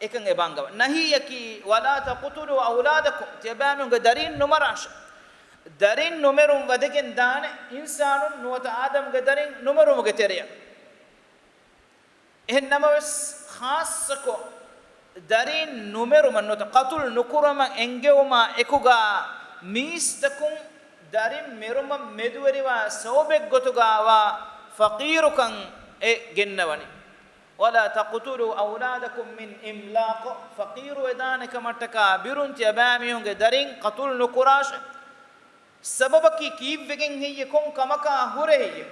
އެކަން އެބަ އަންގަވަނީ. ނަހީއަކީ، ولا تقتلوا أولادكم، ތިޔަބައިމީހުންގެ ދަރީން ނުމަރާށޭ. ދަރިން ނުމެރުން ވަދެގެން ދާނެ އިންސާނުން ނުވަތަ އާދަމްގެ ދަރިން ނުމެރުމުގެ ތެރެއަށް. އެހެން ނަމަވެސް، ޚާއްޞަކޮށް ދަރިން ނުމެރުމަށް ނުވަތަ ޤަތުލު ނުކުރަމަށް އެންގެވުމާ އެކުގަ، މީސްތަކުން ދަރިން މެރުމަށް މެދުވެރިވާ ސަބަބެއްގޮތުގައިވާ ފަޤީރުކަން އެ ގެންނަވަނީ. ولا تقتلوا أولادكم من إملاق، ފަޤީރުވެދާނެ ކަމަށްޓަކާ ބިރުން ތިޔަބައިމީހުންގެ ދަރިން ޤަތުލު ނުކުރާށޭ. ސަބަބަކީ ކީއްވެގެން ހެއްޔެ؟ ކޮން ކަމަކާ ހުރެ ހެއްޔެ؟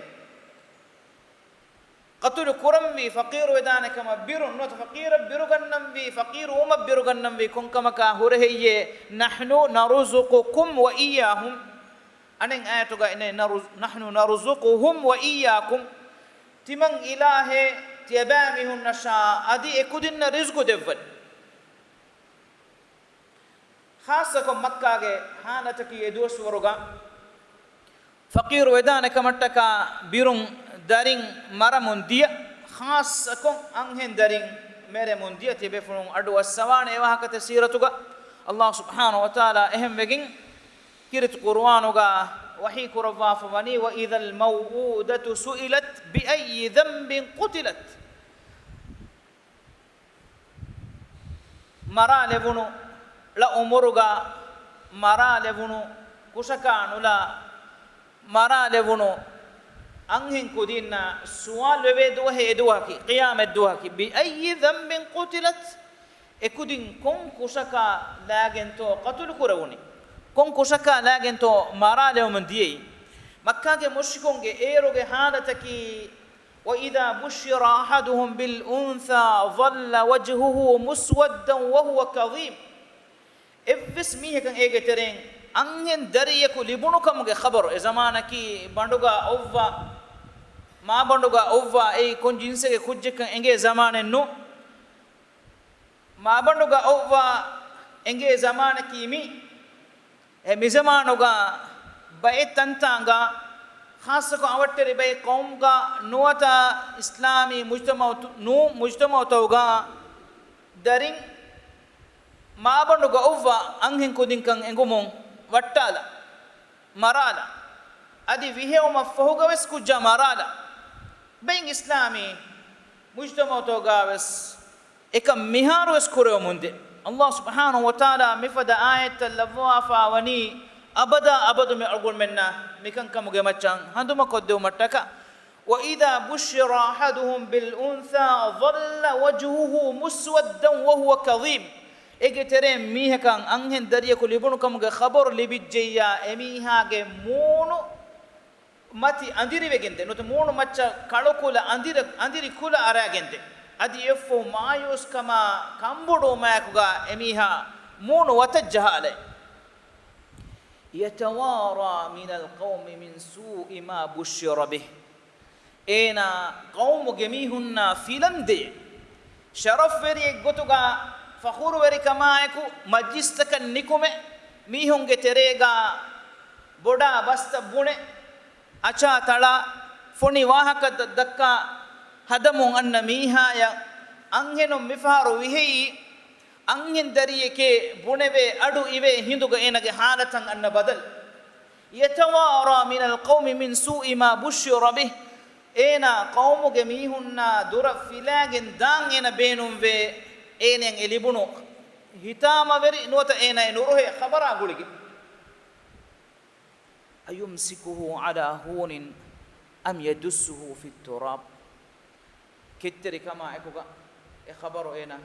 ޤަތުލު ކުރަންވީ ފަޤީރުވެދާނެ ކަމަށް ބިރުން ނުވަތަ ފަޤީރަށް ބިރުގަންނަންވީ، ފަޤީރު ވުމަށް ބިރުގަންނަންވީ ކޮން ކަމަކާ ހުރެ ހެއްޔޭ؟ نحن نرزقكم وإياهم. އަނެއް އާޔަތުގަ އިންނަ، نرز-، نحن نرزقهم وإياكم. ތިމަން އިލާހޭ ތިޔަބައިމީހުންނަށާ އަދި އެކުދިންނަށް ރިޒްޤު ދެއްވަން. ޚާއްޞަކޮށް މައްކާގެ ހާލަތަކީ އެ ދުވަސްވަރުގަ ފަޤީރު ވެދާނެ ކަމަށްޓަކާ ބިރުން ދަރިން މަރަމުން ދިޔަ، ޚާއްޞަކޮށް އަންހެން ދަރިން މެރެމުން ދިޔަ، ތިބޭފުޅުން އަޑު އައްސަވާނެ އެ ވާހަކަތައް ސީރަތުގަ. އައްލާހު ސުބްޙާނަހު ވަތަޢާލާ އެހެންވެގެން ކީރިތި ޤުރުއާނުގަ ވަޙީ ކުރައްވާފަ ވަނީ، وإذا الموءودة سئلت بأي ذنب قتلت. މަރާލެވުނު ޅަ އުމުރުގަ މަރާލެވުނު ކުށަކާ ނުލާ، މަރާލެވުނު އަންހެން ކުދީންނާ ސުވާލު ވެވޭ ދުވަހެއް އެ ދުވަހަކީ، ޤިޔާމަތް ދުވަހަކީ. بأي ذنب قتلت، އެ ކުދިން ކޮން ކުށަކާ ލާގެންތޯ ޤަތުލު ކުރެވުނީ؟ ކޮން ކުށަކާ ލާގެންތޯ މަރާލެވުމުން ދިޔައީ؟ މައްކާގެ މުޝްރިކުންގެ އޭރުގެ ހާލަތަކީ، وإذا بشر أحدهم بالأنثى ظل وجهه مسودا وهو كظيم. އެއްވެސް މީހަކަށް އޭގެ ތެރެއިން އަންހެން ދަރިއަކު ލިބުނުކަމުގެ ޚަބަރު، އެ ޒަމާނަކީ ބަނޑުގަ އޮއްވާ، މާބަނޑުގަ އޮއްވާ އެއީ ކޮން ޖިންސެއްގެ ކުއްޖެއްކަން އެނގޭ ޒަމާނެއް ނޫން. މާބަނޑުގަ އޮއްވާ އެނގޭ ޒަމާނަކީ މި. އެ މިޒަމާނުގަ ބައެއް ތަންތާނގަ، ޚާއްޞަކޮށް އަވަށްޓެރި ބައެއް ޤައުމުގަ ނުވަތަ އިސްލާމީ މުޖްތަމަޢު ތު-، ނޫން މުޖްތަމަޢުތަކުގަ ދަރިން މާބަނޑުގަ އޮއްވާ އަންހެން ކުދިންކަން އެނގުމުން ވައްޓާލާ، މަރާލާ، އަދި ވިހެއުމަށް ފަހުގަވެސް ކުއްޖާ މަރާލާ. ބައެއް އިސްލާމީ މުޖްތަމަޢުތަކުގަވެސް އެކަން މިހާރުވެސް ކުރެވެމުންދޭ. އައްލާހު ސުބްޙާނަހު ވަތަޢާލާ މިފަދަ އާޔަތްތައް ލައްވަވާފާ ވަނީ، އަބަދާ އަބަދު މި އަޅުގަނޑުމެންނަށް މިކަންކަމުގެ މައްޗަށް ހަނދުމަކޮށްދެވުމަށްޓަކާ. وإذا بشر أحدهم بالأنثى ظل وجهه مسودا وهو كظيم. އޭގެ ތެރެއިން މީހަކަށް އަންހެން ދަރިޔަކު ލިބުނުކަމުގެ ޚަބަރު ލިބިއްޖެއްޔާ، އެމީހާގެ މޫނު މަތި އަނދިރިވެގެންދޭ، ނުވަތަ މޫނު މައްޗަށް ކަޅުކުލަ އަނދިރ-، އަނދިރި ކުލަ އަރާގެންދޭ. އަދި އެއަށްފަހު މާޔޫސްކަމާ ކަނބުޑުވުމާއެކުގަ އެމީހާ މޫނު ވަތަށް ޖަހާލައި. يتوارى من القوم من سوء ما بشر به. އޭނާ ޤައުމުގެ މީހުންނާ ފިލަންދޭ. ޝަރަފްވެރިއެއްގޮތުގަ ފަޚުރުވެރިކަމާއެކު މަޖިލިސްތަކަށް ނިކުމެ، މީހުންގެ ތެރޭގަ ބޮޑާ ބަސްތައް ބުނެ، އަޗާ ތަޅާ، ފޮނި ވާހަކަތައް ދައްކާ، ހަދަމުން އަންނަ މީހާޔަށް އަންހެނުން މިފަހަރު ވިހެއީ، އަންހެން ދަރިއެކޭ ބުނެވޭ، އަޑު އިވޭ ހިނދުގަ އޭނަގެ ހާލަތަށް އަންނަ ބަދަލު. يتوارى من القوم من سوء ما بشر به. އޭނާ ޤައުމުގެ މީހުންނާ ދުރަށް ފިލާގެން ދާން އޭނަ ބޭނުންވޭ، އޭނައަށް އެ ލިބުނު ހިތާމަވެރި ނުވަތަ އޭނައަށް ނުރުހޭ ޚަބަރާ ގުޅިގެން. أيمسكه على هون أم يدسه في التراب. ކެތްތެރިކަމާ އެކުގަ އެ ޚަބަރު އޭނަ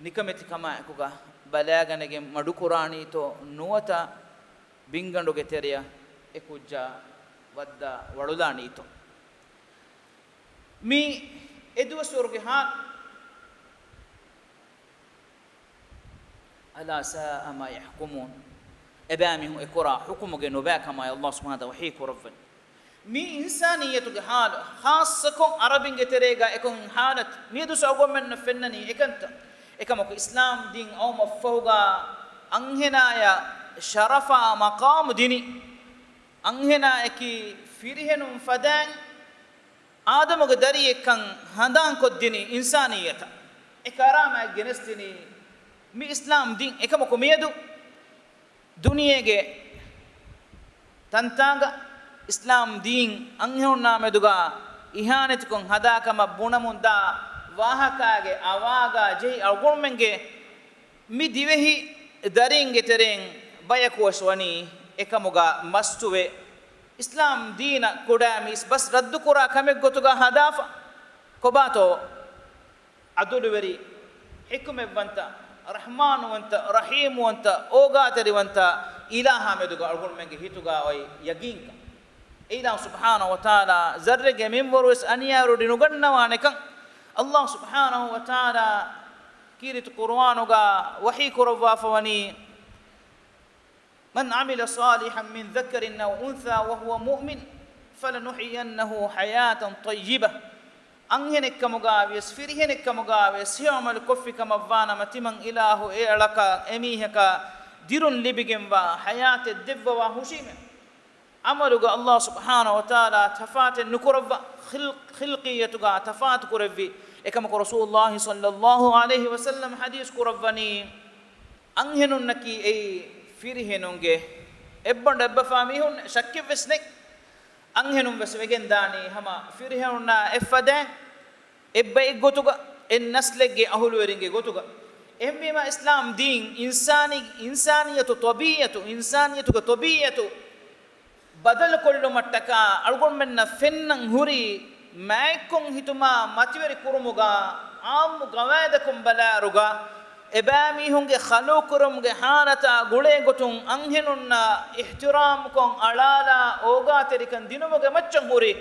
ނިކަމެތިކަމާ އެކުގަ ބަލާގަނެގެން މަޑުކުރާނީތޯ ނުވަތަ ބިންގަނޑުގެ ތެރެއަށް އެ ކުއްޖާ ވައްދާ ވަޅުލާނީތޯ؟ މީ އެ ދުވަސްވަރުގެ ހާލު. ألا ساء ما يحكمون. އެބައިމީހުން އެކުރާ ޙުކުމުގެ ނުބައިކަމާއި އައްލާހު ސުބްޙާނަހު ވަތަޢާލާ ވަޙީ ކުރައްވަނީ. މީ އިންސާނިއްޔަތުގެ ޙާލު، ޚާއްޞަކޮށް ޢަރަބިންގެ ތެރޭގަ އެކަން ޙާލަތު. މިއަދު އަޅުގަނޑުމެންނަށް ފެންނަނީ އެކަންތައް. އެކަމަކު އިސްލާމް ދީން އައުމަށްފަހުގަ އަންހެނާޔަށް ޝަރަފާ މަޤާމު ދިނީ. އަންހެނާޔަކީ ފިރިހެނުން ފަދައިން އާދަމުގެ ދަރިއެއްކަން ހަނދާންކޮށްދިނީ އިންސާނިއްޔަތަށް އެ ކަރާމާތް ގެނެސްދިނީ މި އިސްލާމް ދީން. އެކަމަކު މިއަދު ދުނިޔޭގެ ތަންތާނގަ އިސްލާމް ދީން އަންހެނުންނާ މެދުގަ އިހާނެތިކޮށް ހަދާ ކަމަށް ބުނަމުންދާ ވާހަކާގެ އަވާގަ ޖެހި އަޅުގަނޑުމެންގެ މި ދިވެހި ދަރީންގެ ތެރެއިން ބަޔަކުވެސް ވަނީ އެކަމުގަ މަސްތުވެ، އިސްލާމް ދީނަށް ކުޑަ މީސް ބަސް ރައްދުކުރާ ކަމެއްގޮތުގަ ހަދާފަ. ކޮބާތޯ؟ އަދުލުވެރި، ޙިކުމަތްވަންތަ، ރަޙްމާނުވަންތަ، ރަޙީމުވަންތަ، އޯގާތެރިވަންތަ އިލާހާ މެދުގަ އަޅުގަނޑުމެންގެ ހިތުގަ އޮތް ޔަގީންކަން. އެއިލާހު ސުބްޙާނަހު ވަތަޢާލާ ޒައްރެއްގެ މިންވަރުވެސް އަނިޔާވެރި ނުގަންނަވާނެކަން އައްލާހު ސުބްޙާނަހު ވަތަޢާލާ ކީރިތި ޤުރުއާނުގަ ވަޙީ ކުރައްވާފަވަނީ، من عمل صالحا من ذكر أو أنثى وهو مؤمن فلنحيينه حياة طيبة. އަންހެނެއްކަމުގައިވިޔަސް ފިރިހެނެއްކަމުގައިވިޔަސް ހެޔޮ ޢަމަލު ކޮށްފި ކަމަށްވާނަމަ، ތިމަން އިލާހު އެ އަޅަކަށް އެމީހަކަށް ދިރުން ލިބިގެންވާ ޙަޔާތެއް ދެއްވަވާ ހުށީމޭ. ޢަމަލުގަ އައްލާހު ސުބްޙާނަހު ވަތަޢާލާ ތަފާތެއް ނުކުރައްވާ، ޚިލް-، ޚިލްޤިއްޔަތުގަ ތަފާތު ކުރެއްވި. އެކަމަކު ރަސޫލުއްލާހި ޞައްލައްލާހު ޢަލައިހި ވަސައްލަމް ޙަދީޘް ކުރައްވަނީ، އަންހެނުންނަކީ އެއީ ފިރިހެނުންގެ އެއްބަނޑު އެއްބަފާ މީހުން، ޝައްކެއްވެސް ނެތް. އަންހެނުން ވެސް ވެގެން ދާނީ ހަމަ ފިރިހެނުންނާ އެއްފަދައިން، އެއްބައެއްގޮތުގަ، އެއް ނަސްލެއްގެ އަހުލުވެރިންގެ ގޮތުގަ. އެހެންވީމާ އިސްލާމް ދީން އިންސާނީ، އިންސާނިއްޔަތު ޠަބީޢަތު، އިންސާނިއްޔަތުގެ ޠަބީޢަތު ބަދަލުކޮށްލުމަށްޓަކާ އަޅުގަނޑުމެންނަށް ފެންނަން ހުރީ، މާތްކޮށް ހިތުމާ މަތިވެރި ކުރުމުގަ، ޢާއްމު ގަވާއިދަކުން ބަލާއިރުގަ، އެބައިމީހުންގެ ޚަލުޤުކުރުމުގެ ޙާލަތާ ގުޅޭ ގޮތުން އަންހެނުންނަށް އިޙްތިރާމްކޮށް އަޅާލާ އޯގާތެރިކަން ދިނުމުގެ މައްޗަށް ހުރި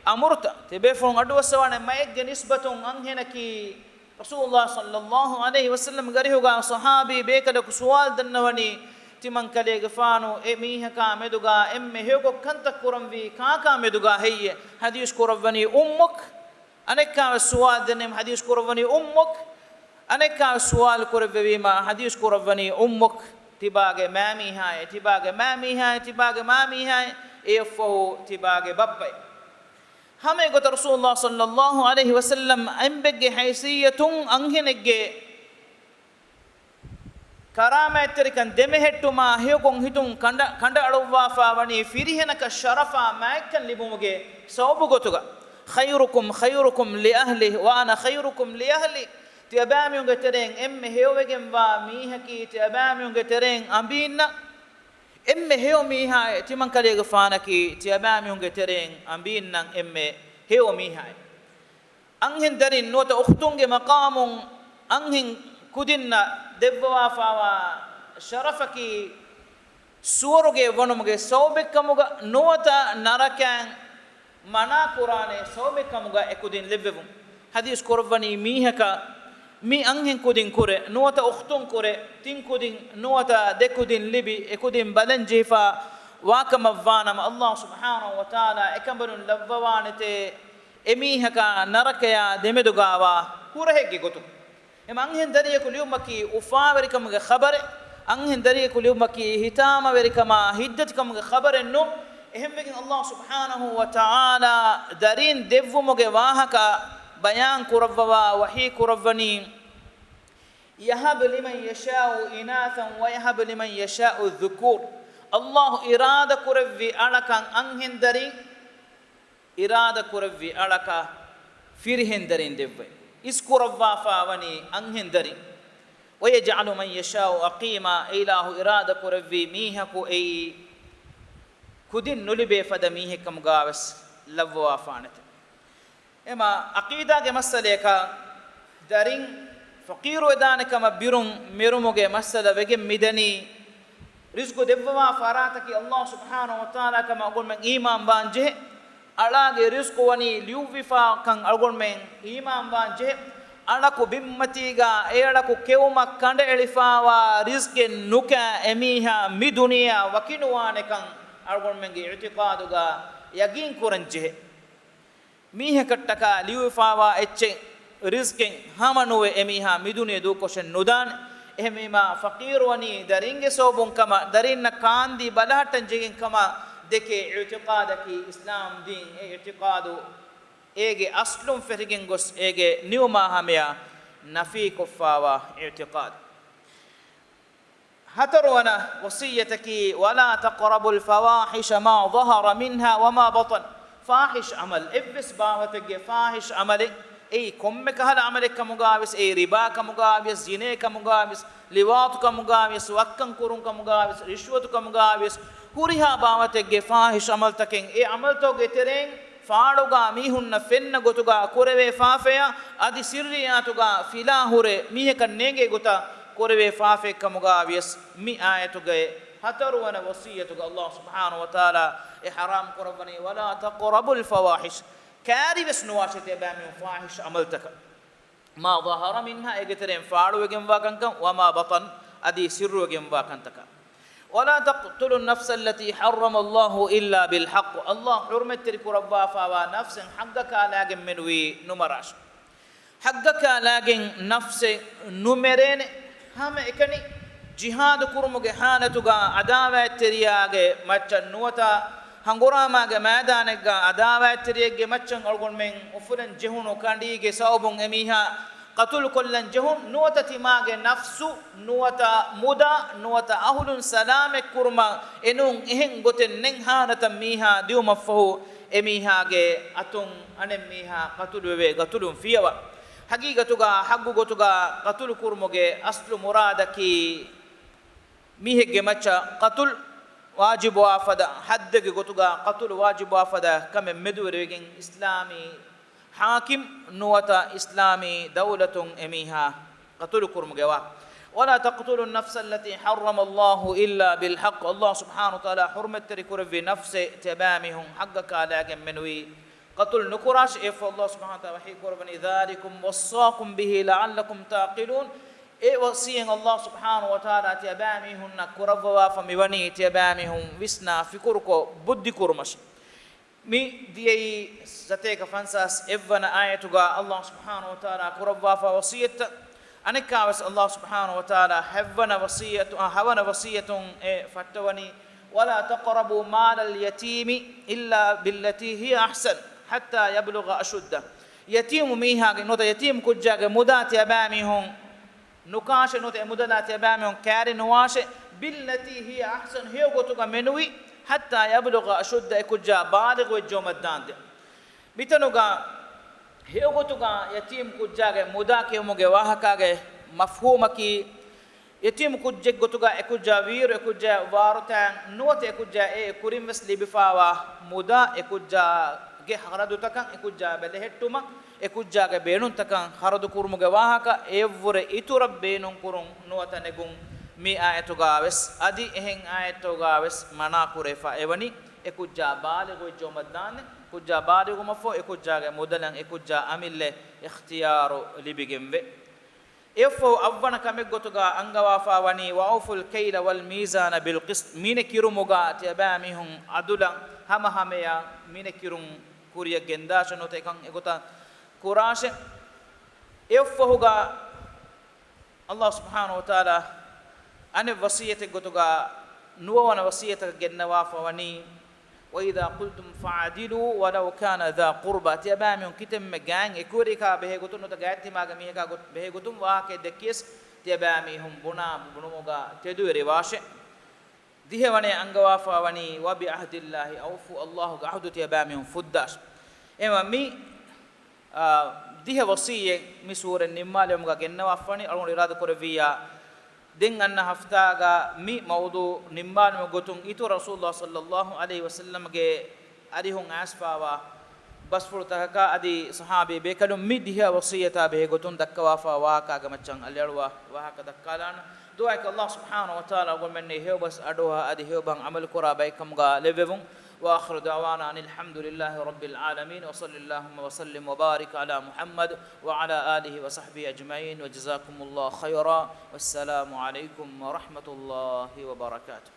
އަމުރުތައް. ތިބޭފުޅުން އަޑުއައްސަވާނެ މައެއްގެ ނިސްބަތުން އަންހެނަކީ. ރަސޫލުއްލާހި ޞައްލައްލާހު ޢަލައިހި ވަސައްލަމްގެ އަރިހުގަ ޞަޙާބީ ބޭކަލަކު ސުވާލު ދަންނަވަނީ، ތިމަންކަލޭގެފާނު އެ މީހަކާ މެދުގަ އެންމެ ހެޔޮކޮށް ކަންތައް ކުރަންވީ ކާކާ މެދުގަ ހެއްޔޭ؟ ޙަދީޘް ކުރައްވަނީ أمك. އަނެއްކާވެސް ސުވާލު ދެންނެވި ޙަދީޘް ކުރައްވަނީ أمك. އަނެއްކާވެސް ސުވާލު ކުރެއްވެވީމާ ޙަދީޘް ކުރައްވަނީ أمك، ތިބާގެ މާމީހާއޭ، ތިބާގެ މާމީހާއޭ، ތިބާގެ މާމީހާއޭ، އެއަށްފަހު ތިބާގެ ބައްޕައޭ. ހަމަ އެގޮތަށް ރަސޫލުއްލާހި ޞައްލައްލާހު ޢަލައިހި ވަސައްލަމް އެންމެންގެ ހައިސިއްޔަތުން އަންހެނެއްގެ ކަރާމާތްތެރިކަން ދެމެހެއްޓުމާ ހެޔޮކޮށް ހިތުން ކަނޑަ-، ކަނޑައަޅުއްވާފާ ވަނީ ފިރިހެނަކަށް ޝަރަފާ މާތްކަން ލިބުމުގެ ސަބަބު ގޮތުގަ. خيركم خيركم لأهله وأنا خيركم لأهلي. ތިޔަބައިމީހުންގެ ތެރެއިން އެންމެ ހެޔޮވެގެންވާ މީހަކީ ތިޔަބައިމީހުންގެ ތެރެއިން އަނބީންނަށް އެންމެ ހެޔޮ މީހާއޭ، ތިމަންކަލޭގެފާނަކީ ތިޔަބައިމީހުންގެ ތެރެއިން އަނބީންނަށް އެންމެ ހެޔޮ މީހާއޭ. އަންހެން ދަރިން ނުވަތަ އުޚްތުންގެ މަޤާމުން އަންހެން ކުދިންނަށް ދެއްވަވާފާވާ ޝަރަފަކީ ސުވަރުގެ ވަނުމުގެ ސަބަބެއްކަމުގަ ނުވަތަ ނަރަކައިން މަނާކުރާނެ ސަބަބެއްކަމުގަ އެކުދިން ލެއްވެވުން. ޙަދީޘް ކުރައްވަނީ މީހަކަށް މި އަންހެން ކުދިން ކުރެ، ނުވަތަ އުޚްތުން ކުރެ، ތިން ކުދިން ނުވަތަ ދެ ކުދިން ލިބި، އެކުދިން ބަލަން ޖެހިފާ ވާކަމަށްވާނަމަ، އައްލާހު ސުބްޙާނަހު ވަތަޢާލާ އެކަނބަލުން ލައްވަވާނެތޭ، އެމީހަކާ ނަރަކަޔާ ދެމެދުގާވާ ހުރަހެއްގެ ގޮތުން. އެމަ އަންހެން ދަރިޔަކު ލިޔުމަކީ އުފާވެރިކަމުގެ ޚަބަރެއް، އަންހެން ދަރިޔަކު ލިޔުމަކީ ހިތާމަވެރިކަމާ ހިތްދަތިކަމުގެ ޚަބަރެއް ނޫން. އެހެންވެގެން އައްލާހު ސުބްޙާނަހު ވަތަޢާލާ ދަރީން ދެއްވުމުގެ ވާހަކަ ބަޔާން ކުރައްވަވާ ވަޙީ ކުރައްވަނީ، يهب لمن يشاء إناثا ويهب لمن يشاء الذكور. އައްލާހު އިރާދަ ކުރެއްވި އަޅަކަށް އަންހެން ދަރިން، އިރާދަ ކުރެއްވި އަޅަކަށް ފިރިހެން ދަރިން ދެއްވައި، އިސްކުރައްވާފާ ވަނީ އަންހެން ދަރިން. ويجعل من يشاء عقيما، އެއިލާހު އިރާދަ ކުރެއްވި މީހަކު އެއީ ކުދިން ނުލިބޭ ފަދަ މީހެއްކަމުގާވެސް ލައްވަވާފާނެތެ. އެމަ ޢަޤީދާގެ މައްސަލަޔަކަށް ދަރިން ފަޤީރުވެދާނެ ކަމަށް ބިރުން މެރުމުގެ މައްސަލަ ވެގެން މިދަނީ، ރިޒްޤު ދެއްވަވާ ފަރާތަކީ އައްލާހު ސުބްޙާނަހު ވަތަޢާލާ ކަމަށް އަޅުގަނޑުމެން އީމާން ވާން ޖެހޭ. އަޅާގެ ރިޒްޤު ވަނީ ލިޔުއްވިފާ ކަން އަޅުގަނޑުމެން އީމާން ވާން ޖެހޭ. އަޅަކު ބިންމަތީގަ އެއަޅަކު ކެއުމަށް ކަނޑައެޅިފާވާ ރިޒްޤެއް ނުކާ އެމީހާ މި ދުނިޔެއާ ވަކިނުވާނެކަން އަޅުގަނޑުމެންގެ އިޢުތިޤާދުގަ ޔަގީން ކުރަން ޖެހޭ. މީހަކަށްޓަކާ ލިޔުއްވިފާވާ އެއްޗެއް ރިޒްޤެއް ހަމަނުވެ އެމީހާ މިދުނިޔެ ދޫކޮށެއް ނުދާނެ. އެހެންވީމާ، ފަޤީރުވަނީ ދަރިންގެ ސަބަބުން ކަމަށް، ދަރިންނަށް ކާންދީ ބަލަހައްޓަން ޖެހިގެން ކަމަށް ދެކޭ އިޢުތިޤާދަކީ އިސްލާމް ދީން. އެ އިޢުތިޤާދު އޭގެ އަސްލުން ފެށިގެން ގޮސް، އޭގެ ނިވުމާ ހަމަޔަށް ނަފީކޮށްފާވާ އިޢުތިޤާދު. ހަތަރުވަނަ ވަޞިއްޔަތަކީ، ولا تقربوا الفواحش ما ظهر منها وما بطن. ފާޙިޝް ޢަމަލް، އެއްވެސް ބާވަތެއްގެ ފާޙިޝް ޢަމަލެއް، އެއީ ކޮންމެ ކަހަލަ ޢަމަލެއް ކަމުގާވެސް، އެއީ ރިބާ ކަމުގާވިޔަސް، ޒިނޭ ކަމުގާވިޔަސް، ލިވާޠު ކަމުގާވިޔަސް، ވައްކަން ކުރުން ކަމުގާވިޔަސް، ރިޝްވަތު ކަމުގާވިޔަސް، ހުރިހާ ބާވަތެއްގެ ފާޙިޝް ޢަމަލްތަކެއް، އެ ޢަމަލްތަކުގެ ތެރެއިން ފާޅުގާ މީހުންނަށް ފެންނަ ގޮތުގާ ކުރެވޭ ފާފަޔާ، އަދި ސިއްރިއްޔާތުގާ ފިލާ ހުރެ މީހަކަށް ނޭނގޭ ގޮތަށް ކުރެވޭ ފާފައެއް ކަމުގާވިޔަސް، މި އާޔަތުގެ ހަތަރުވަނަ ވަޞިއްޔަތުގަ ﷲ ސުބްޙާނަހޫ ވަތަޢާލާ އެ ޙަރާމް ކުރައްވަނީ، ولا تقربوا الفواحش، ކާރިވެސް ނުވާށޭ ތިޔަބައިމީހުން ފާޙިޝް ޢަމަލްތަކަށް. ما ظهر منها، އޭގެ ތެރެއިން ފާޅުވެގެންވާ ކަންކަން، وما بطن، އަދި ސިއްރުވެގެންވާ ކަންތަކަށް. ولا تقتلوا النفس التي حرم الله إلا بالحق. ﷲ ޙުރުމަތްތެރި ކުރައްވާފާވާ ނަފްސެއް ޙައްޤަކާލާގެން މެނުވީ ނުމަރާށޭ. ޙައްޤަކާލާގެން ނަފްސެއް ނުމެރޭނެ. ހަމައެކަނި ޖިހާދު ކުރުމުގެ ޙާލަތުގާ ޢަދާވާތްތެރިޔާގެ މައްޗަށް ނުވަތަ ހަނގުރާމާގެ މައިދާނެއްގާ ޢަދާވާތްތެރިއެއްގެ މައްޗަށް އަޅުގަނޑުމެން އުފުލަން ޖެހުނު ކަނޑީގެ ސަބަބުން އެމީހާ ޤަތުލުކޮށްލަން ޖެހުން، ނުވަތަ ތިމާގެ ނަފްސު، ނުވަތަ މުދާ، ނުވަތަ އަހުލުން ސަލާމަތްކުރުމަށް އެނޫން އެހެން ގޮތެއް ނެތް ޙާލަތަށް މީހާ ދިއުމަށްފަހު، އެމީހާގެ އަތުން އަނެއްމީހާ ޤަތުލުވެވޭ ޤަތުލުން ފިޔަވާ. ޙަޤީޤަތުގާ ޙައްޤު ގޮތުގާ ޤަތުލު ކުރުމުގެ އަސްލު މުރާދަކީ، މީހެއްގެ މައްޗަށް ޤަތުލު ވާޖިބުވާ ފަދަ، ޙައްދެއްގެ ގޮތުގާ ޤަތުލު ވާޖިބުވާ ފަދަ ކަމެއް މެދުވެރިވެގެން، އިސްލާމީ ޙާކިމް ނުވަތަ އިސްލާމީ ދައުލަތުން އެމީހާ ޤަތުލު ކުރުމުގެ ވާ. ولا تقتلوا النفس التي حرم الله إلا بالحق. ﷲ ސުބްޙާނަހޫ ވަތަޢާލާ ޙުރުމަތްތެރި ކުރެއްވި ނަފްސެއް ތިޔަބައިމީހުން ޙައްޤަކާލާގެން މެނުވީ ޤަތުލު ނުކުރާށޭ. އެއަށްފަހު ﷲ ސުބްޙާނަހޫ ވަތަޢާލާ ވަޙީ ކުރައްވަނީ، ذلكم وصاكم به لعلكم تعقلون. އެ ވަޞިއްޔަތް ﷲ ސުބްޙާނަހޫ ވަތަޢާލާ ތިޔަބައިމީހުންނަށް ކުރައްވަވާފަ މިވަނީ، ތިޔަބައިމީހުން ވިސްނާ ފިކުރުކޮށް ބުއްދި ކުރުމަށޭ. މި ދިޔައީ ސަތޭކަ ފަންސާސް އެއްވަނަ އާޔަތުގާ ﷲ ސުބްޙާނަހޫ ވަތަޢާލާ ކުރައްވާފާ ވަޞިއްޔަތްތައް. އަނެއްކާވެސް ﷲ ސުބްޙާނަހޫ ވަތަޢާލާ ހަތްވަނަ ވަޞިއްޔަތު، އާ، ހަވަނަ ވަޞިއްޔަތުން އެ ފައްޓަވަނީ، ولا تقربوا مال اليتيم إلا بالتي هي أحسن حتى يبلغ أشده. ޔަތީމު މީހާގެ ނުވަތަ ޔަތީމު ކުއްޖާގެ މުދާ ތިޔަބައިމީހުން ނުކާށޭ، ނުވަތަ އެ މުދަލާ ތިޔަބައިމީހުން ކާރި ނުވާށޭ، بالتي هي أحسن، ހެޔޮ ގޮތުގަ މެނުވީ، حتى يبلغ أشده، އެ ކުއްޖާ ބާލިޣު ވެއްޖައުމަށް ދާންދެން. މިތަނުގަ ހެޔޮ ގޮތުގަ ޔަތީމު ކުއްޖާގެ މުދާ ކިޔުމުގެ ވާހަކާގެ މަފްހޫމަކީ، ޔަތީމު ކުއްޖެއް ގޮތުގަ އެ ކުއްޖާ ވީއިރު އެ ކުއްޖާ ވާރުތައް ނުވަތަ އެ ކުއްޖާ އެ ކުރިން ވެސް ލިބިފާވާ މުދާ އެ ކުއްޖާގެ ޚަރަދުތަކަށް އެ ކުއްޖާ ބެލެހެއްޓުމަށް އެ ކުއްޖާގެ ބޭނުންތަކަށް ޚަރަދު ކުރުމުގެ ވާހަކަ އެއަށްވުރެ އިތުރަށް ބޭނުން ކުރުން ނުވަތަ ނެގުން މި އާޔަތުގާވެސް އަދި އެހެން އާޔަތުގާވެސް މަނާ ކުރެފަ އެވަނީ އެ ކުއްޖާ ބާލިޣު ވެއްޖައުމަށް ދާންދެން. ކުއްޖާ ބާލިޣުވުމަށްފަހު އެ ކުއްޖާގެ މުދަލަށް އެ ކުއްޖާ އަމިއްލަ އިޚްތިޔާރު ލިބިގެންވޭ. އެއަށްފަހު އަށްވަނަ ކަމެއްގޮތުގަ އަންގަވާފާވަނީ، وأوفوا الكيل والميزان بالقسط، މިނެ ކިރުމުގަ ތިޔަބައިމީހުން އަދުލަށް ހަމަހަމަޔަށް މިނެ ކިރުން ކުރިޔަށް ގެންދާށޭ، ނުވަތަ އެކަން އެގޮތަށް ކުރާށޭ. އެއަށްފަހުގަ ﷲ ސުބްޙާނަހޫ ވަތަޢާލާ އަނެއް ވަޞިއްޔަތެއްގޮތުގަ ނުވަވަނަ ވަޞިއްޔަތަކަށް ގެންނަވާފަ ވަނީ، وإذا قلتم فاعدلوا ولو كان ذا قربى، ތިޔަބައިމީހުން ކިތަންމެ ގާތް އެކުވެރިޔަކާ ބެހޭގޮތުން ނުވަތަ ގާތްތިމާގެ މީހަކާ ގޮތް ބެހޭގޮތުން ވާހަކައެއް ދެއްކިޔަސް، ތިޔަބައިމީހުން ބުނާ ބުނުމުގަ ތެދުވެރިވާށޭ. ދިހަވަނައަށް އަންގަވާފަ ވަނީ، وبعهد الله أوفوا، ﷲގެ ޢަހުދު ތިޔަބައިމީހުން ފުއްދާށޭ. އެހެންވީމަ މި އާ، ދިހަ ވަޞިއްޔަތް މި ސޫރަތް ނިންމާލުމުގަ ގެންނަވާފަވަނީ، އަޅުގަނޑު އިރާދަކުރެއްވިއްޔާ، ދެން އަންނަ ހަފްތާގަ މި މައުޟޫޢު ނިންމާލުމުގެ ގޮތުން އިތުރު ރަސޫލުﷲ ޞައްލަﷲު ޢަލައިހި ވަސައްލަމްގެ އަރިހުން އައިސްފާވާ ބަސްފުޅުތަކަކާ އަދި ޞަޙާބީ ބޭކަލުން މި ދިހަ ވަޞިއްޔަތާ ބެހޭގޮތުން ދައްކަވާފާ ވާހަކާގެ މައްޗަށް އަލިއަޅުވާ ވާހަކަ ދައްކާލާނަން. ދުޢާއަކީ ﷲ ސުބްޙާނަހޫ ވަތަޢާލާ އަޅުގަނޑުމެންނަށް ހެޔޮބަސް އަޑުއަހާ އަދި ހެޔޮބަހަށް ޢަމަލުކުރާ ބައެއްކަމުގަ ލެއްވެވުން. وآخر دعوانا أن الحمد لله رب العالمين، وصل اللهم وسلم وبارك على محمد وعلى آله وصحبه أجمعين، وجزاكم الله خيرا، والسلام عليكم ورحمة الله وبركاته.